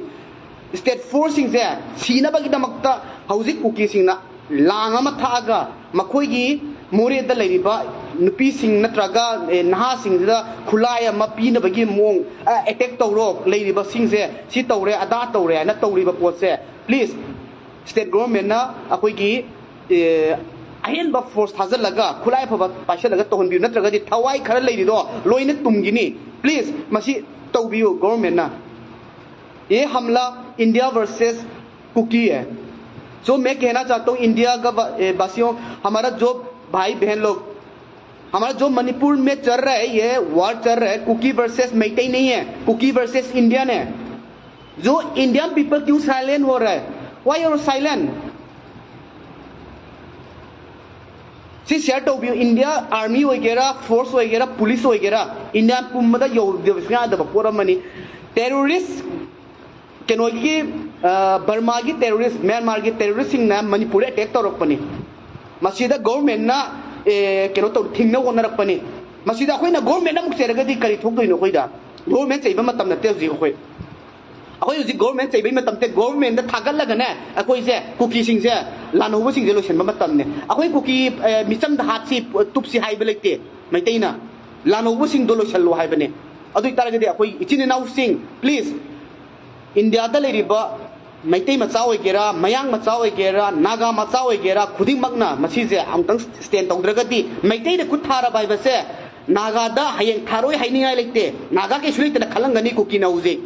ꯁ꯭ꯇꯦꯠ ꯐꯣꯔꯁꯁꯤꯡꯁꯦ ꯁꯤꯅꯕꯒꯤꯗꯃꯛꯇ ꯍꯧꯖꯤꯛ ꯀꯨꯀꯤꯁꯤꯡꯅ ꯂꯥꯡ ꯑꯃ ꯊꯥꯛꯑꯒ ꯃꯈꯣꯏꯒꯤ ꯃꯣꯔꯦꯗ ꯂꯩꯔꯤꯕ ꯅꯨꯄꯤꯁꯤꯡ ꯅꯠꯇ꯭ꯔꯒ, ꯑꯦ, ꯅꯍꯥꯁꯤꯡꯁꯤꯗ ꯈꯨꯠꯂꯥꯏ ꯑꯃ ꯄꯤꯅꯕꯒꯤ ꯃꯑꯣꯡ, ꯑ, ꯑꯦꯇꯦꯛ ꯇꯧꯔꯣ, ꯂꯩꯔꯤꯕꯁꯤꯡꯁꯦ ꯁꯤ ꯇꯧꯔꯦ, ꯑꯗꯥ ꯇꯧꯔꯦ ꯍꯥꯏꯅ ꯇꯧꯔꯤꯕ ꯄꯣꯠꯁꯦ, ꯄ꯭ꯂꯤꯖ, ꯁ꯭ꯇꯦꯠ ꯒꯣꯕꯔꯃꯦꯟꯅ ꯑꯩꯈꯣꯏꯒꯤ, ꯑꯦ, ꯑꯍꯦꯟꯕ ꯐꯣꯔꯁ ꯊꯥꯖꯤꯜꯂꯒ ꯈꯨꯠꯂꯥꯏ ꯑꯐꯕ ꯄꯥꯏꯁꯤꯜꯂꯒ ꯇꯧꯍꯟꯕꯤꯌꯨ, ꯅꯠꯇ꯭ꯔꯒꯗꯤ ꯊꯋꯥꯏ ꯈꯔ ꯂꯩꯔꯤꯗꯣ ꯂꯣꯏꯅ ꯇꯨꯝꯈꯤꯅꯤ꯫ ꯄ꯭ꯂꯤꯖ, ꯃꯁꯤ ꯇꯧꯕꯤꯌꯨ ꯒꯣꯕꯔꯃꯦꯟꯅ꯫ ये हमला इंडिया वर्सेस कुकी है। जो मैं कहना चाहता हूँ इंडिया का वा-, ए, वासियों, हमारा जो भाई बहन लोग, हमारा जो मणिपुर में चल रहा है, ये वॉर चल रहा है, कुकी वर्सेस मैतेई नहीं है, कुकी वर्सेस इंडियन है। जो इंडियन पीपल क्यों साइलेंट हो रहा है? Why you are silent? ꯁꯤ ꯁꯤꯌꯔ ꯇꯧꯕꯤꯌꯨ꯫ ꯏꯟꯗꯤꯌꯥ ꯑꯥꯔꯃꯤ ꯑꯣꯏꯒꯦꯔꯥ, ꯐꯣꯔꯁ ꯑꯣꯏꯒꯦꯔꯥ, ꯄꯨꯂꯤꯁ ꯑꯣꯏꯒꯦꯔꯥ, ꯏꯟꯗꯤꯌꯥ ꯄꯨꯝꯕꯗ ꯌꯧꯗꯕꯁꯨ ꯌꯥꯗꯕ ꯄꯣꯠ ꯑꯃꯅꯤ꯫ ꯇꯦꯔꯣꯔꯤꯁ, ꯀꯩꯅꯣꯒꯤ, ꯑ, ꯕꯔꯃꯥꯒꯤ ꯇꯦꯔꯣꯔꯤꯁ, ꯃ꯭ꯌꯥꯟꯃꯥꯔꯒꯤ ꯇꯦꯔꯣꯔꯤꯁꯁꯤꯡꯅ ꯃꯅꯤꯄꯨꯔꯗ ꯑꯦꯇꯦꯛ ꯇꯧꯔꯛꯄꯅꯤ꯫ ꯃꯁꯤꯗ ꯒꯣꯕꯔꯃꯦꯟꯅ, ꯑꯦ, ꯀꯩꯅꯣ ꯇꯧ, ꯊꯤꯡꯅꯕ ꯍꯣꯠꯅꯔꯛꯄꯅꯤ꯫ ꯃꯁꯤꯗ ꯑꯩꯈꯣꯏꯅ ꯒꯣꯕꯔꯃꯦꯟ ꯑꯃꯨꯛ ꯆꯩꯔꯒꯗꯤ ꯀꯔꯤ ꯊꯣꯛꯇꯣꯏꯅꯣ ꯑꯩꯈꯣꯏꯗ? ꯒꯣꯕꯔꯃꯦꯟ ꯆꯩꯕ ꯃꯇꯝ ꯅꯠꯇꯦ ꯍꯧꯖꯤꯛ ꯑꯩꯈꯣꯏ꯫ ꯑꯩꯈꯣꯏ ꯍꯧꯖꯤꯛ ꯒꯣꯕꯔꯃꯦꯟ ꯆꯩꯕꯩ ꯃꯇꯝ ꯅꯠꯇꯦ꯫ ꯒꯣꯕꯔꯃꯦꯟꯗ ꯊꯥꯒꯠꯂꯒꯅꯦ, ꯑꯩꯈꯣꯏꯁꯦ, ꯀꯨꯀꯤꯁꯤꯡꯁꯦ, ꯂꯥꯟꯍꯧꯕꯁꯤꯡꯁꯦ ꯂꯣꯏꯁꯤꯟꯕ ꯃꯇꯝꯅꯦ꯫ ꯑꯩꯈꯣꯏ ꯀꯨꯀꯤ, ꯑꯦ, ꯃꯤꯆꯝꯗ ꯍꯥꯠꯁꯤ, ꯇꯨꯞꯁꯤ ꯍꯥꯏꯕ ꯂꯩꯇꯦ꯫ ꯃꯩꯇꯩꯅ ꯂꯥꯟꯍꯧꯕꯁꯤꯡꯗꯣ ꯂꯣꯏꯁꯤꯜꯂꯣ ꯍꯥꯏꯕꯅꯦ꯫ ꯑꯗꯨ ꯑꯣꯏꯇꯥꯔꯒꯗꯤ ꯑꯩꯈꯣꯏ ꯏꯆꯤꯟ ꯏꯅꯥꯎꯁꯤꯡ, ꯄ꯭ꯂꯤꯖ, ꯏꯟꯗꯤꯌꯥꯗ ꯂꯩꯔꯤꯕ ꯃꯩꯇꯩ ꯃꯆꯥ ꯑꯣꯏꯒꯦꯔꯥ, ꯃꯌꯥꯡ ꯃꯆꯥ ꯑꯣꯏꯒꯦꯔꯥ, ꯅꯥꯒꯥ ꯃꯆꯥ ꯑꯣꯏꯒꯦꯔꯥ, ꯈꯨꯗꯤꯡꯃꯛꯅ ꯃꯁꯤꯁꯦ ꯑꯃꯨꯛꯇꯪ ꯁ꯭ꯇꯦꯟ ꯇꯧꯗ꯭ꯔꯒꯗꯤ, ꯃꯩꯇꯩꯗ ꯈꯨꯠ ꯊꯥꯔꯕ ꯍꯥꯏꯕꯁꯦ ꯅꯥꯒꯥꯗ ꯍꯌꯦꯡ ꯊꯥꯔꯣꯏ ꯍꯥꯏꯅꯤꯡꯉꯥꯏ ꯂꯩꯇꯦ꯫ ꯅꯥꯒꯥ ꯀꯩꯁꯨ ꯂꯩꯇꯅ ꯈꯜꯂꯝꯒꯅꯤ ꯀꯨꯀꯤꯅ ꯍꯧꯖꯤꯛ꯫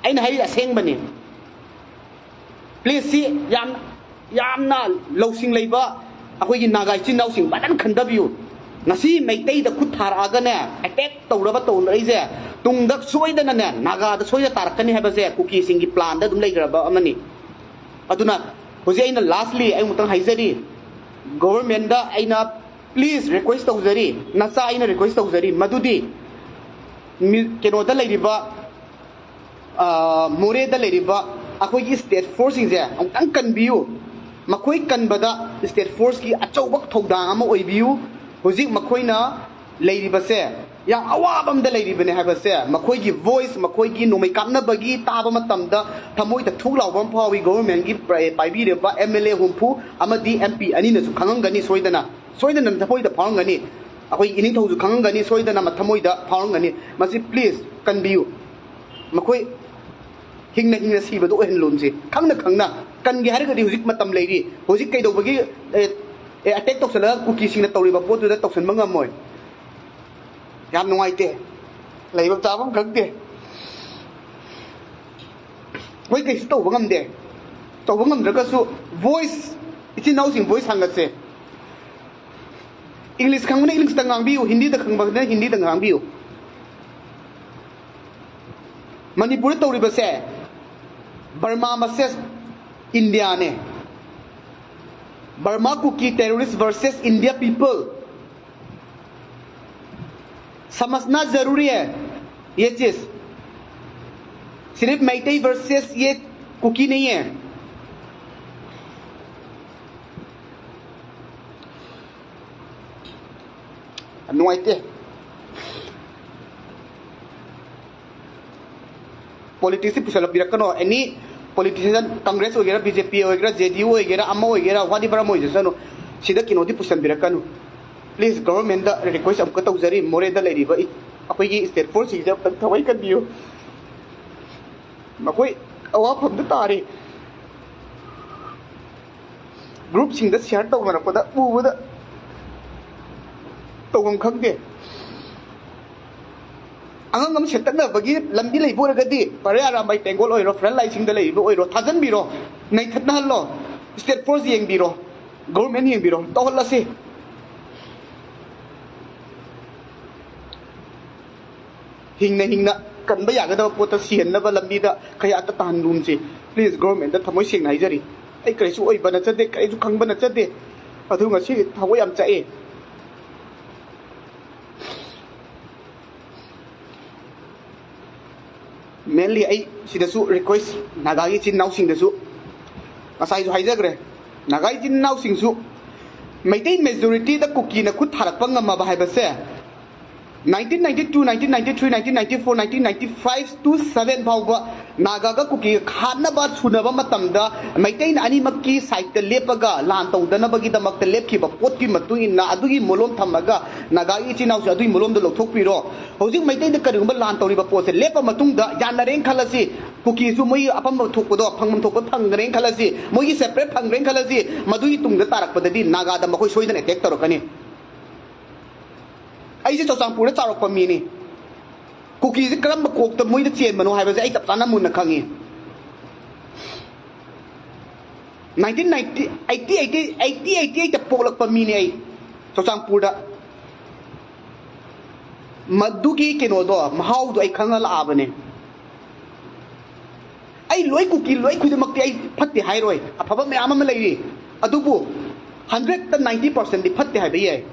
ꯑꯩꯅ ꯍꯥꯏꯔꯤꯁꯦ ꯑꯁꯦꯡꯕꯅꯤ꯫ ꯄ꯭ꯂꯤꯖ, ꯁꯤ ꯌꯥꯝ, ꯌꯥꯝꯅ ꯂꯧꯁꯤꯡ ꯂꯩꯕ ꯑꯩꯈꯣꯏꯒꯤ ꯅꯥꯒꯥ ꯏꯆꯤꯟ ꯏꯅꯥꯎꯁꯤꯡ ꯐꯖꯅ ꯈꯟꯊꯕꯤꯌꯨ꯫ ꯉꯁꯤ ꯃꯩꯇꯩꯗ ꯈꯨꯠ ꯊꯥꯔꯛꯑꯒꯅꯦ, ꯑꯦꯇꯦꯛ ꯇꯧꯔꯕ ꯇꯧꯔꯛꯏꯁꯦ, ꯇꯨꯡꯗ ꯁꯣꯏꯗꯅꯅꯦ ꯅꯥꯒꯥꯗ ꯁꯣꯏꯗꯅ ꯇꯥꯔꯛꯀꯅꯤ ꯍꯥꯏꯕꯁꯦ ꯀꯨꯀꯤꯁꯤꯡꯒꯤ ꯄ꯭ꯂꯥꯟꯗ ꯑꯗꯨꯝ ꯂꯩꯈ꯭ꯔꯕ ꯑꯃꯅꯤ꯫ ꯑꯗꯨꯅ ꯍꯧꯖꯤꯛ ꯑꯩꯅ ꯂꯥꯁꯂꯤ ꯑꯩ ꯑꯃꯨꯛꯇꯪ ꯍꯥꯏꯖꯔꯤ, ꯒꯣꯕꯔꯃꯦꯟꯗ ꯑꯩꯅ ꯄ꯭ꯂꯤꯖ ꯔꯤꯀ꯭ꯋꯦꯁ ꯇꯧꯖꯔꯤ, ꯅꯆꯥ ꯑꯩꯅ ꯔꯤꯀ꯭ꯋꯦꯁ ꯇꯧꯖꯔꯤ, ꯃꯗꯨꯗꯤ ꯃꯤ-, ꯀꯩꯅꯣꯗ ꯂꯩꯔꯤꯕ, ꯑ, ꯃꯣꯔꯦꯗ ꯂꯩꯔꯤꯕ ꯑꯩꯈꯣꯏꯒꯤ ꯁ꯭ꯇꯦꯠ ꯐꯣꯔꯁꯁꯤꯡꯁꯦ ꯑꯃꯨꯛꯇꯪ ꯀꯟꯕꯤꯌꯨ꯫ ꯃꯈꯣꯏ ꯀꯟꯕꯗ ꯁ꯭ꯇꯦꯠ ꯐꯣꯔꯁꯀꯤ ꯑꯆꯧꯕ ꯊꯧꯗꯥꯡ ꯑꯃ ꯑꯣꯏꯕꯤꯌꯨ꯫ ꯍꯧꯖꯤꯛ ꯃꯈꯣꯏꯅ ꯂꯩꯔꯤꯕꯁꯦ ꯌꯥꯝ ꯑꯋꯥꯕ ꯑꯃꯗ ꯂꯩꯔꯤꯕꯅꯦ ꯍꯥꯏꯕꯁꯦ꯫ ꯃꯈꯣꯏꯒꯤ ꯚꯣꯏꯁ, ꯃꯈꯣꯏꯒꯤ ꯅꯣꯡꯃꯩ ꯀꯥꯞꯅꯕꯒꯤ ꯇꯥꯕ ꯃꯇꯝꯗ ꯊꯃꯣꯏꯗ ꯊꯨꯛ ꯂꯥꯎꯕ ꯑꯃ ꯐꯥꯎꯏ꯫ ꯒꯣꯚꯔꯟꯃꯦꯟꯒꯤ ꯄ꯭ꯔ-, ꯄꯥꯏꯕꯤꯔꯤꯕ ꯑꯦꯝ ꯑꯦꯜ ꯑꯦ ꯍꯨꯝꯐꯨ ꯑꯃꯗꯤ ꯑꯦꯝ ꯄꯤ ꯑꯅꯤꯅꯁꯨ ꯈꯪꯉꯝꯒꯅꯤ ꯁꯣꯏꯗꯅ, ꯁꯣꯏꯗꯅ ꯊꯃꯣꯏꯗ ꯐꯥꯎꯔꯝꯒꯅꯤ꯫ ꯑꯩꯈꯣꯏ ꯏꯅꯤꯡꯊꯧꯁꯨ ꯈꯪꯉꯝꯒꯅꯤ ꯁꯣꯏꯗꯅ, ꯊꯃꯣꯏꯗ ꯐꯥꯎꯔꯝꯒꯅꯤ꯫ ꯃꯁꯤ ꯄ꯭ꯂꯤꯖ ꯀꯟꯕꯤꯌꯨ꯫ ꯃꯈꯣꯏ ꯍꯤꯡꯅ ꯍꯤꯡꯅ ꯁꯤꯕꯗꯣ ꯑꯣꯏꯍꯜꯂꯨꯟꯁꯦ꯫ ꯈꯪꯅ ꯈꯪꯅ ꯀꯟꯒꯦ ꯍꯥꯏꯔꯒꯗꯤ ꯍꯧꯖꯤꯛ ꯃꯇꯝ ꯂꯩꯔꯤ꯫ ꯍꯧꯖꯤꯛ ꯀꯩꯗꯧꯕꯒꯤ, ꯑꯦ, ꯑꯦ, ꯑꯦꯇꯦꯛ ꯇꯧꯁꯜꯂꯒ ꯀꯨꯀꯤꯁꯤꯡꯅ ꯇꯧꯔꯤꯕ ꯄꯣꯠꯇꯨꯗ ꯇꯧꯁꯟꯕ ꯉꯝꯃꯣꯏ? ꯌꯥꯝ ꯅꯨꯡꯉꯥꯏꯇꯦ꯫ ꯂꯩꯐꯝ ꯆꯥꯐꯝ ꯈꯪꯗꯦ꯫ ꯃꯣꯏ ꯀꯩꯁꯨ ꯇꯧꯕ ꯉꯝꯗꯦ꯫ ꯇꯧꯕ ꯉꯝꯗ꯭ꯔꯒꯁꯨ ꯚꯣꯏꯁ, ꯏꯆꯤꯟ ꯏꯅꯥꯎꯁꯤꯡ ꯚꯣꯏꯁ ꯍꯥꯡꯒꯠꯁꯦ꯫ ꯏꯪꯂꯤꯁ ꯈꯪꯕꯅ ꯏꯪꯂꯤꯁꯇ ꯉꯥꯡꯕꯤꯌꯨ, ꯍꯤꯟꯗꯤꯗ ꯈꯪꯕꯅ ꯍꯤꯟꯗꯤꯗ ꯉꯥꯡꯕꯤꯌꯨ꯫ ꯃꯅꯤꯄꯨꯔꯗ ꯇꯧꯔꯤꯕꯁꯦ ꯕꯔꯃꯥ ꯃꯁꯦꯁ ꯏꯟꯗꯤꯌꯥꯅꯦ꯫ Burma Kuki terrorist versus India people. समझना जरूरी है ये चीज। सिर्फ मैतेई वर्सेस ये कुकी नहीं है। ꯅꯨꯡꯉꯥꯏꯇꯦ꯫ ꯄꯣꯂꯤꯇꯤꯛꯁꯁꯤ ꯄꯨꯁꯜꯂꯛꯄꯤꯔꯛꯀꯅꯣ꯫ ꯑꯦꯅꯤ ꯄꯣꯂꯤꯇꯤꯁꯤꯌꯥꯟ, ꯀꯪꯒ꯭ꯔꯦꯁ ꯑꯣꯏꯒꯦꯔꯥ, ꯕꯤ ꯖꯦ ꯄꯤ ꯑꯣꯏꯒꯦꯔꯥ, ꯖꯦ ꯗꯤ ꯌꯨ ꯑꯣꯏꯒꯦꯔꯥ, ꯑꯃ ꯑꯣꯏꯒꯦꯔꯥ, whatever ꯑꯃ ꯑꯣꯏꯖꯁꯅꯨ, ꯁꯤꯗ ꯀꯩꯅꯣꯗꯤ ꯄꯨꯁꯟꯕꯤꯔꯛꯀꯅꯨ꯫ ꯄ꯭ꯂꯤꯖ, ꯒꯣꯚꯔꯟꯃꯦꯟꯗ ꯔꯤꯀ꯭ꯋꯦꯁ ꯑꯃꯨꯛꯀ ꯇꯧꯖꯔꯤ, ꯃꯣꯔꯦꯗ ꯂꯩꯔꯤꯕ ꯑꯩꯈꯣꯏꯒꯤ ꯁ꯭ꯇꯦꯠ ꯐꯣꯔꯁꯁꯤꯡꯁꯦ ꯑꯃꯨꯛꯇꯪ ꯊꯋꯥꯏ ꯀꯟꯕꯤꯌꯨ꯫ ꯃꯈꯣꯏ ꯑꯋꯥꯐꯝꯗ ꯇꯥꯔꯤ꯫ ꯒ꯭ꯔꯨꯞꯁꯤꯡꯗ ꯁꯤꯌꯥꯔ ꯇꯧꯅꯔꯛꯄꯗ ꯎꯕꯗ ꯇꯧꯐꯝ ꯈꯪꯗꯦ꯫ ꯑꯉꯥꯡ ꯑꯃ ꯁꯦꯠꯇꯠꯅꯕꯒꯤ ꯂꯝꯕꯤ ꯂꯩꯕ ꯑꯣꯏꯔꯒꯗꯤ, ꯄꯔꯦ ꯑꯔꯥꯝꯕꯥꯏ ꯇꯦꯡꯒꯣꯜ ꯑꯣꯏꯔꯣ, ꯐ꯭ꯔꯟ ꯂꯥꯏꯟꯁꯤꯡꯗ ꯂꯩꯔꯤꯕ ꯑꯣꯏꯔꯣ, ꯊꯥꯖꯟꯕꯤꯔꯣ, ꯅꯩꯊꯠꯅꯍꯜꯂꯣ, ꯁ꯭ꯇꯦꯠ ꯐꯣꯔꯁ ꯌꯦꯡꯕꯤꯔꯣ, ꯒꯣꯚꯔꯟꯃꯦꯟ ꯌꯦꯡꯕꯤꯔꯣ, ꯇꯧꯍꯜꯂꯁꯤ꯫ ꯍꯤꯡꯅ ꯍꯤꯡꯅ ꯀꯟꯕ ꯌꯥꯒꯗꯕ ꯄꯣꯠꯇ ꯁꯤꯍꯟꯅꯕ ꯂꯝꯕꯤꯗ ꯀꯌꯥꯇ ꯇꯥꯍꯟꯒꯨꯝꯁꯤ꯫ ꯄ꯭ꯂꯤꯖ, ꯒꯣꯚꯔꯟꯃꯦꯟꯗ ꯊꯃꯣꯏ ꯁꯦꯡꯅ ꯍꯥꯏꯖꯔꯤ꯫ ꯑꯩ ꯀꯔꯤꯁꯨ ꯑꯣꯏꯕ ꯅꯠꯆꯗꯦ, ꯀꯔꯤꯁꯨ ꯈꯪꯕ ꯅꯠꯆꯗꯦ꯫ ꯑꯗꯨ ꯉꯁꯤ ꯊꯃꯣꯏ ꯌꯥꯝ ꯆꯥꯛꯑꯦ꯫ ꯃꯦꯟꯂꯤ ꯑꯩ ꯁꯤꯗꯁꯨ ꯔꯤꯀ꯭ꯋꯦꯁ ꯅꯥꯒꯥꯒꯤ ꯏꯆꯤꯟ ꯏꯅꯥꯎꯁꯤꯡꯗꯁꯨ, ꯉꯁꯥꯏꯁꯨ ꯍꯥꯏꯖꯈ꯭ꯔꯦ, ꯅꯥꯒꯥ ꯏꯆꯤꯟ ꯏꯅꯥꯎꯁꯤꯡꯁꯨ ꯃꯩꯇꯩ ꯃꯦꯖꯣꯔꯤꯇꯤꯗ ꯀꯨꯀꯤꯅ ꯈꯨꯠ ꯊꯥꯔꯛꯄ ꯉꯝꯃꯕ ꯍꯥꯏꯕꯁꯦ nineteen ninety two, nineteen ninety three, nineteen ninety four, nineteen ninety five to seven ꯐꯥꯎꯕ ꯅꯥꯒꯥꯒ ꯀꯨꯀꯤꯒ ꯈꯥꯠꯅꯕ ꯁꯨꯅꯕ ꯃꯇꯝꯗ ꯃꯩꯇꯩꯅ ꯑꯅꯤꯃꯛꯀꯤ ꯁꯥꯏꯠꯇ ꯂꯦꯞꯄꯒ ꯂꯥꯟ ꯇꯧꯗꯅꯕꯒꯤꯗꯃꯛꯇ ꯂꯦꯞꯈꯤꯕ ꯄꯣꯠꯀꯤ ꯃꯇꯨꯡ ꯏꯟꯅ ꯑꯗꯨꯒꯤ ꯃꯣꯂꯣꯝ ꯊꯝꯃꯒ ꯅꯥꯒꯥꯒꯤ ꯏꯆꯤꯟ ꯏꯅꯥꯎꯁꯤꯡ ꯑꯗꯨꯒꯤ ꯃꯣꯂꯣꯝꯗꯣ ꯂꯧꯊꯣꯛꯄꯤꯔꯣ꯫ ꯍꯧꯖꯤꯛ ꯃꯩꯇꯩꯗ ꯀꯔꯤꯒꯨꯝꯕ ꯂꯥꯟ ꯇꯧꯔꯤꯕ ꯄꯣꯠꯁꯦ ꯂꯦꯞꯄ ꯃꯇꯨꯡꯗ ꯌꯥꯅꯔꯦꯅ ꯈꯜꯂꯁꯤ, ꯀꯨꯀꯤꯁꯨ ꯃꯣꯏꯒꯤ ꯑꯄꯥꯝꯕ ꯊꯣꯛꯄꯗꯣ ꯐꯪꯐꯝ ꯊꯣꯛꯄ ꯐꯪꯈ꯭ꯔꯦꯅ ꯈꯜꯂꯁꯤ, ꯃꯣꯏꯒꯤ ꯁꯦꯄꯔꯦꯠ ꯐꯪꯈ꯭ꯔꯦꯅ ꯈꯜꯂꯁꯤ, ꯃꯗꯨꯒꯤ ꯇꯨꯡꯗ ꯇꯥꯔꯛꯄꯗꯗꯤ ꯅꯥꯒꯥꯗ ꯃꯈꯣꯏ ꯁꯣꯏꯗꯅ ꯑꯦꯇꯦꯛ ꯇꯧꯔꯛꯀꯅꯤ꯫ ꯑꯩꯁꯦ ꯆꯨꯔꯆꯥꯟꯄꯨꯔꯗ ꯆꯥꯎꯔꯛꯄ ꯃꯤꯅꯤ꯫ ꯀꯨꯀꯤꯁꯦ ꯀꯔꯝꯕ ꯀꯣꯛꯇ ꯃꯣꯏꯗ ꯆꯦꯟꯕꯅꯣ ꯍꯥꯏꯕꯁꯦ ꯑꯩ ꯆꯞ ꯆꯥꯅ ꯃꯨꯟꯅ ꯈꯪꯉꯤ꯫ Nineteen ninety eighty eighty eighty eighty ꯑꯩꯠꯇ ꯄꯣꯛꯂꯛꯄ ꯃꯤꯅꯦ ꯑꯩ, ꯆꯨꯔꯆꯥꯟꯄꯨꯔꯗ꯫ ꯃꯗꯨꯒꯤ ꯀꯩꯅꯣꯗꯣ, ꯃꯍꯥꯎꯗꯣ ꯑꯩ ꯈꯪꯉ ꯂꯥꯛꯑꯕꯅꯦ꯫ ꯑꯩ ꯂꯣꯏ ꯀꯨꯀꯤ ꯂꯣꯏ ꯈꯨꯗꯤꯡꯃꯛꯇꯤ ꯑꯩ ꯐꯠꯇꯦ ꯍꯥꯏꯔꯣꯏ, ꯑꯐꯕ ꯃꯌꯥꯝ ꯑꯃ ꯂꯩꯔꯤ꯫ ꯑꯗꯨꯕꯨ ꯍꯟꯗ꯭ꯔꯦꯠꯇ ꯅꯥꯏꯟꯇꯤ ꯄꯥꯔꯁꯦꯟꯗꯤ ꯐꯠꯇꯦ ꯍꯥꯏꯕ ꯌꯥꯏ꯫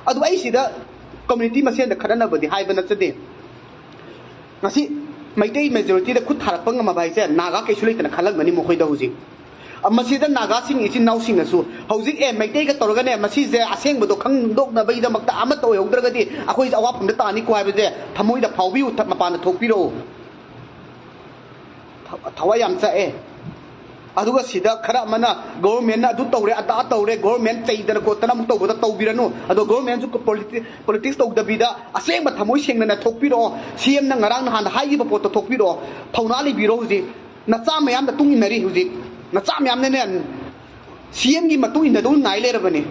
ꯑꯗꯨ ꯑꯩ ꯁꯤꯗ ꯀꯝꯃ꯭ꯌꯨꯅꯤꯇꯤ ꯃꯁꯦꯟꯗ ꯈꯠꯅꯅꯕꯗꯤ ꯍꯥꯏꯕ ꯅꯠꯆꯗꯦ꯫ ꯉꯁꯤ ꯃꯩꯇꯩ ꯃꯦꯖꯣꯔꯤꯇꯤꯗ ꯈꯨꯠ ꯊꯥꯔꯛꯄ ꯉꯝꯃꯕ ꯍꯥꯏꯁꯦ ꯅꯥꯒꯥ ꯀꯩꯁꯨ ꯂꯩꯇꯅ ꯈꯜꯂꯝꯒꯅꯤ ꯃꯈꯣꯏꯗ ꯍꯧꯖꯤꯛ꯫ ꯃꯁꯤꯗ ꯅꯥꯒꯥꯁꯤꯡ ꯏꯆꯤꯟ ꯏꯅꯥꯎꯁꯤꯡꯅꯁꯨ ꯍꯧꯖꯤꯛ, ꯑꯦ, ꯃꯩꯇꯩꯒ ꯇꯧꯔꯒꯅꯦ, ꯃꯁꯤꯁꯦ ꯑꯁꯦꯡꯕꯗꯣ ꯈꯪꯗꯣꯛꯅꯕꯒꯤꯗꯃꯛꯇ ꯑꯃꯠꯇ ꯑꯣꯏꯍꯧꯗ꯭ꯔꯒꯗꯤ ꯑꯩꯈꯣꯏꯁꯦ ꯑꯋꯥꯐꯝꯗ ꯇꯥꯅꯤꯀꯣ ꯍꯥꯏꯕꯁꯦ ꯊꯃꯣꯏꯗ ꯐꯥꯎꯕꯤꯌꯨ, ꯊ-, ꯃꯄꯥꯟꯗ ꯊꯣꯛꯄꯤꯔꯛꯎ꯫ ꯊ-, ꯊꯋꯥꯏ ꯌꯥꯝ ꯆꯥꯛꯑꯦ꯫ ꯑꯗꯨꯒ ꯁꯤꯗ ꯈꯔ ꯑꯃꯅ ꯒꯣꯚꯔꯟꯃꯦꯟꯠꯅ ꯑꯗꯨ ꯇꯧꯔꯦ, ꯑꯗꯥ ꯇꯧꯔꯦ, ꯒꯣꯚꯔꯟꯃꯦꯟꯠ ꯆꯩꯗꯅ ꯈꯣꯠꯇꯅ ꯑꯃꯨꯛ ꯇꯧꯕꯗ ꯇꯧꯕꯤꯔꯅꯨ꯫ ꯑꯗꯣ ꯒꯣꯚꯔꯟꯃꯦꯟꯠꯁꯨ ꯄꯣꯂꯤꯇꯤ-, ꯄꯣꯂꯤꯇꯤꯛꯁ ꯇꯧꯗꯕꯤꯗ ꯑꯁꯦꯡꯕ ꯊꯃꯣꯏ ꯁꯦꯡꯅꯅ ꯊꯣꯛꯄꯤꯔꯛꯑꯣ꯫ ꯁꯤ ꯑꯦꯝꯅ ꯉꯔꯥꯡ ꯅꯍꯥꯟꯗ ꯍꯥꯏꯈꯤꯕ ꯄꯣꯠꯇꯣ ꯊꯣꯛꯄꯤꯔꯛꯑꯣ꯫ ꯊꯧꯅꯥ ꯂꯩꯕꯤꯔꯣ ꯍꯧꯖꯤꯛ꯫ ꯅꯆꯥ ꯃꯌꯥꯝ ꯃꯇꯨꯡ ꯏꯟꯅꯔꯤ ꯍꯧꯖꯤꯛ꯫ ꯅꯆꯥ ꯃꯌꯥꯝꯅꯅꯦ ꯁꯤ ꯑꯦꯝꯒꯤ ꯃꯇꯨꯡ ꯏꯟꯅꯗꯧ ꯉꯥꯏ ꯂꯩꯔꯕꯅꯤ꯫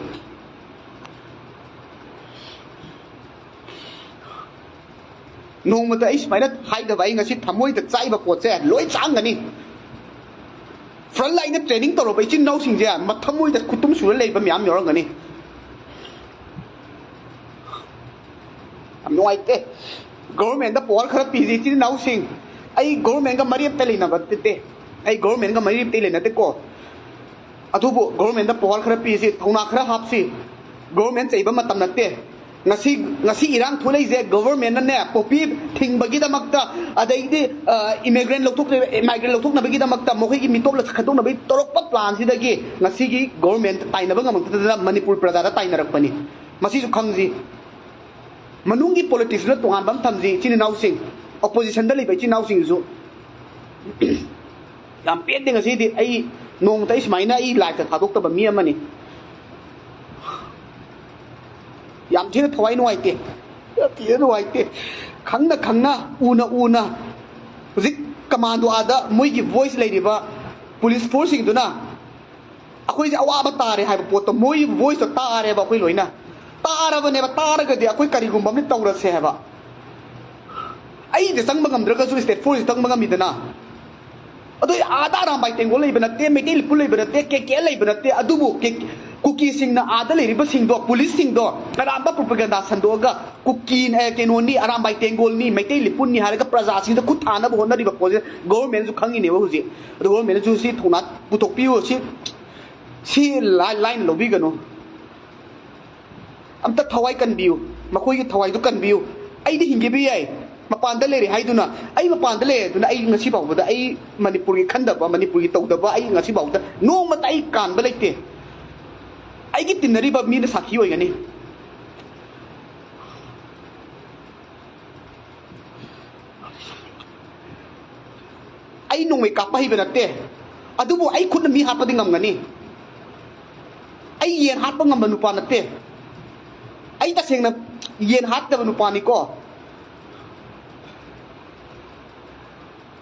ꯅꯣꯡꯃꯇ ꯑꯩ ꯁꯨꯃꯥꯏꯅ ꯍꯥꯏꯗꯕ, ꯑꯩ ꯉꯁꯤ ꯊꯃꯣꯏꯗ ꯆꯥꯛꯏꯕ ꯄꯣꯠꯁꯦ ꯂꯣꯏ ꯆꯥꯡꯒꯅꯤ꯫ ꯐ꯭ꯔꯟꯠ ꯂꯥꯏꯟꯗ ꯇ꯭ꯔꯦꯅꯤꯡ ꯇꯧꯔꯕ ꯏꯆꯤꯟ ꯏꯅꯥꯎꯁꯤꯡꯁꯦ ꯃꯊꯃꯣꯏꯗ ꯈꯨꯠꯇꯨꯝ ꯁꯨꯔ ꯂꯩꯕ ꯃꯌꯥꯝ ꯌꯥꯎꯔꯝꯒꯅꯤ꯫ ꯌꯥꯝ ꯅꯨꯡꯉꯥꯏꯇꯦ꯫ ꯒꯣꯚꯔꯟꯃꯦꯟꯠꯇ ꯄꯋꯥꯔ ꯈꯔ ꯄꯤꯁꯤ ꯏꯆꯤꯟ ꯏꯅꯥꯎꯁꯤꯡ꯫ ꯑꯩ ꯒꯣꯚꯔꯟꯃꯦꯟꯠꯀ ꯃꯔꯤ ꯑꯝꯇ ꯂꯩꯅꯕ ꯅꯠꯇꯦ꯫ ꯑꯩ ꯒꯣꯚꯔꯟꯃꯦꯟꯠꯀ ꯃꯔꯤ ꯑꯝꯇ ꯂꯩꯅꯗꯦꯀꯣ꯫ ꯑꯗꯨꯕꯨ ꯒꯣꯚꯔꯟꯃꯦꯟꯠꯇ ꯄꯋꯥꯔ ꯈꯔ ꯄꯤꯁꯤ, ꯊꯧꯅꯥ ꯈꯔ ꯍꯥꯞꯁꯤ꯫ ꯒꯣꯚꯔꯟꯃꯦꯟꯠ ꯆꯩꯕ ꯃꯇꯝ ꯅꯠꯇꯦ꯫ ꯉꯁꯤ, ꯉꯁꯤ ꯏꯔꯥꯡ ꯊꯣꯛꯂꯛꯏꯁꯦ ꯒꯣꯚꯔꯟꯃꯦꯟꯠꯅꯅꯦ ꯄꯣꯄꯤ ꯊꯤꯡꯕꯒꯤꯗꯃꯛꯇ, ꯑꯗꯩꯗꯤ, ꯑ, ꯏꯃꯤꯒ꯭ꯔꯦꯟꯠ ꯂꯧꯊꯣꯛ-, ꯃꯥꯏꯒ꯭ꯔꯦꯟꯠ ꯂꯧꯊꯣꯛꯅꯕꯒꯤꯗꯃꯛꯇ ꯃꯈꯣꯏꯒꯤ ꯃꯤꯇꯣꯞ ꯈꯟꯗꯣꯛꯅꯕꯒꯤ ꯇꯧꯔꯛꯄ ꯄ꯭ꯂꯥꯟꯁꯤꯗꯒꯤ ꯉꯁꯤꯒꯤ ꯒꯣꯚꯔꯟꯃꯦꯟꯠ ꯇꯥꯏꯅꯕ ꯉꯝꯃꯛꯇꯗꯅ ꯃꯅꯤꯄꯨꯔ ꯄ꯭ꯔꯖꯥꯗ ꯇꯥꯏꯅꯔꯛꯄꯅꯤ꯫ ꯃꯁꯤꯁꯨ ꯈꯪꯁꯤ꯫ ꯃꯅꯨꯡꯒꯤ ꯄꯣꯂꯤꯇꯤꯛꯁꯇꯨꯅ ꯇꯣꯉꯥꯟꯕ ꯑꯃ ꯊꯝꯁꯤ, ꯏꯆꯤꯟ ꯏꯅꯥꯎꯁꯤꯡ, ꯑꯣꯄꯣꯖꯤꯁꯟꯗ ꯂꯩꯕ ꯏꯆꯤꯟ ꯏꯅꯥꯎꯁꯤꯡꯁꯨ꯫ ꯌꯥꯝ ꯄꯦꯟꯗꯦ ꯉꯁꯤꯗꯤ꯫ ꯑꯩ ꯅꯣꯡꯃꯇ ꯑꯩ ꯁꯨꯃꯥꯏꯅ ꯑꯩ ꯂꯥꯏꯐꯇ ꯊꯥꯗꯣꯛꯇꯕ ꯃꯤ ꯑꯃꯅꯤ꯫ ꯌꯥꯝ ꯊꯤꯅ ꯊꯋꯥꯏ ꯅꯨꯡꯉꯥꯏꯇꯦ, ꯌꯥꯝ ꯊꯤꯅ ꯅꯨꯡꯉꯥꯏꯇꯦ꯫ ꯈꯪꯅ ꯈꯪꯅ, ꯎꯅ ꯎꯅ, ꯍꯧꯖꯤꯛ ꯀꯃꯥꯟꯗꯣ ꯑꯥꯗ ꯃꯣꯏꯒꯤ ꯚꯣꯏꯁ ꯂꯩꯔꯤꯕ ꯄꯨꯂꯤꯁ ꯐꯣꯔꯁꯁꯤꯡꯗꯨꯅ ꯑꯩꯈꯣꯏꯁꯦ ꯑꯋꯥꯕ ꯇꯥꯔꯦ ꯍꯥꯏꯕ ꯄꯣꯠꯇꯣ, ꯃꯣꯏ ꯚꯣꯏꯁꯇꯣ ꯇꯥꯔꯦꯕ ꯑꯩꯈꯣꯏ ꯂꯣꯏꯅ꯫ ꯇꯥꯔꯕꯅꯦꯕ, ꯇꯥꯔꯒꯗꯤ ꯑꯩꯈꯣꯏ ꯀꯔꯤꯒꯨꯝꯕ ꯑꯃ ꯇꯧꯔꯁꯦ ꯍꯥꯏꯕ꯫ ꯑꯩꯗ ꯆꯪꯕ ꯉꯝꯗ꯭ꯔꯒꯁꯨ ꯁ꯭ꯇꯦꯠ ꯐꯣꯔꯁꯁꯤ ꯆꯪꯕ ꯉꯝꯃꯤꯗꯅ꯫ ꯑꯗꯣ ꯑꯥꯗ ꯑꯔꯥꯝꯕꯥꯏ ꯇꯦꯡꯒꯣꯜ ꯂꯩꯕ ꯅꯠꯇꯦ, ꯃꯩꯇꯩ ꯂꯤꯄꯨꯟ ꯂꯩꯕ ꯅꯠꯇꯦ, ꯀꯦ ꯀꯦ ꯂꯩꯕ ꯅꯠꯇꯦ, ꯑꯗꯨꯕꯨ ꯀꯦ-, ꯀꯨꯀꯤꯁꯤꯡꯅ ꯑꯥꯗ ꯂꯩꯔꯤꯕꯁꯤꯡꯗꯣ, ꯄꯨꯂꯤꯁꯁꯤꯡꯗꯣ ꯑꯔꯥꯝꯕ ꯄ꯭ꯔꯣꯄꯒꯦꯟꯗꯥ ꯁꯟꯗꯣꯛꯑꯒ ꯀꯨꯀꯤ, ꯑꯦ, ꯀꯩꯅꯣꯅꯤ, ꯑꯔꯥꯝꯕꯥꯏ ꯇꯦꯡꯒꯣꯜꯅꯤ, ꯃꯩꯇꯩ ꯂꯤꯄꯨꯟꯅꯤ ꯍꯥꯏꯔꯒ ꯄ꯭ꯔꯖꯥꯁꯤꯡꯗ ꯈꯨꯠ ꯊꯥꯅꯕ ꯍꯣꯠꯅꯔꯤꯕ ꯄꯣꯠꯁꯦ ꯒꯣꯚꯔꯟꯃꯦꯟꯠꯁꯨ ꯈꯪꯉꯤꯅꯦꯕ ꯍꯧꯖꯤꯛ꯫ ꯑꯗꯣ ꯒꯣꯚꯔꯟꯃꯦꯟꯠꯁꯨ ꯁꯤ ꯊꯧꯅꯥ ꯄꯨꯊꯣꯛꯄꯤꯌꯨ, ꯁꯤ, ꯁꯤ ꯂꯥꯏ-, ꯂꯥꯏꯅ ꯂꯧꯕꯤꯒꯅꯨ꯫ ꯑꯝꯇ ꯊꯋꯥꯏ ꯀꯟꯕꯤꯌꯨ, ꯃꯈꯣꯏꯒꯤ ꯊꯋꯥꯏꯗꯨ ꯀꯟꯕꯤꯌꯨ꯫ ꯑꯩꯗꯤ ꯍꯤꯡꯒꯦꯕꯤ ꯌꯥꯏ, ꯃꯄꯥꯟꯗ ꯂꯩꯔꯦ ꯍꯥꯏꯗꯨꯅ, ꯑꯩ ꯃꯄꯥꯟꯗ ꯂꯩꯔꯦ ꯑꯗꯨꯅ ꯑꯩ ꯉꯁꯤ ꯐꯥꯎꯕꯗ ꯑꯩ ꯃꯅꯤꯄꯨꯔꯒꯤ ꯈꯟꯗꯕ, ꯃꯅꯤꯄꯨꯔꯒꯤ ꯇꯧꯗꯕ ꯑꯩ ꯉꯁꯤ ꯐꯥꯎꯕꯗ ꯅꯣꯡꯃꯇ ꯑꯩ ꯀꯥꯟꯕ ꯂꯩꯇꯦ꯫ ꯑꯩꯒꯤ ꯇꯤꯟꯅꯔꯤꯕ ꯃꯤꯅ ꯁꯥꯈꯤ ꯑꯣꯏꯒꯅꯤ꯫ ꯑꯩ ꯅꯣꯡꯃꯩ ꯀꯥꯞꯄ ꯍꯩꯕ ꯅꯠꯇꯦ, ꯑꯗꯨꯕꯨ ꯑꯩ ꯈꯨꯠꯅ ꯃꯤ ꯍꯥꯠꯄꯗꯤ ꯉꯝꯒꯅꯤ꯫ ꯑꯩ ꯌꯦꯟ ꯍꯥꯠꯄ ꯉꯝꯕ ꯅꯨꯄꯥ ꯅꯠꯇꯦ꯫ ꯑꯩ ꯇꯁꯦꯡꯅ ꯌꯦꯟ ꯍꯥꯠꯇꯕ ꯅꯨꯄꯥꯅꯤꯀꯣ꯫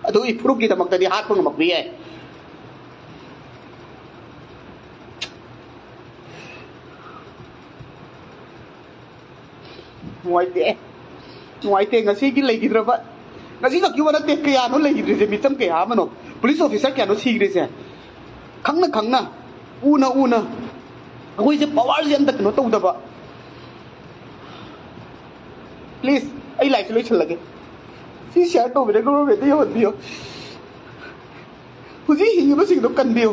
ꯑꯗꯨ ꯏꯐꯨꯔꯨꯞꯀꯤꯗꯃꯛꯇꯗꯤ ꯍꯥꯠꯄ ꯉꯝꯃꯛꯄ ꯌꯥꯏ꯫ ꯅꯨꯡꯉꯥꯏꯇꯦ, ꯅꯨꯡꯉꯥꯏꯇꯦ꯫ ꯉꯁꯤꯒꯤ ꯂꯩꯈꯤꯗ꯭ꯔꯕ, ꯉꯁꯤ ꯈꯛꯀꯤ ꯋꯥ ꯅꯠꯇꯦ, ꯀꯌꯥꯅꯣ ꯂꯩꯈꯤꯗ꯭ꯔꯤꯁꯦ, ꯃꯤꯆꯝ ꯀꯌꯥ ꯑꯃꯅꯣ, ꯄꯨꯂꯤꯁ ꯑꯣꯐꯤꯁꯥꯔ ꯀꯌꯥꯅꯣ ꯁꯤꯈ꯭ꯔꯤꯁꯦ꯫ ꯈꯪꯅ ꯈꯪꯅ, ꯎꯅ ꯎꯅ, ꯑꯩꯈꯣꯏꯁꯦ ꯄꯋꯥꯔꯁꯦ ꯑꯝꯇ ꯀꯩꯅꯣ ꯇꯧꯗꯕ꯫ ꯄ꯭ꯂꯤꯖ, ꯑꯩ ꯂꯥꯏꯐꯁꯦ ꯂꯣꯏꯁꯤꯜꯂꯒꯦ꯫ ꯁꯤ ꯁꯤꯌꯥꯔ ꯇꯧꯕꯤꯔꯒ ꯒꯣꯚꯔꯟꯃꯦꯟꯠꯇ ꯌꯧꯍꯟꯕꯤꯌꯣ꯫ ꯍꯧꯖꯤꯛ ꯍꯤꯡꯉꯤꯕꯁꯤꯡꯗꯣ ꯀꯟꯕꯤꯌꯨ꯫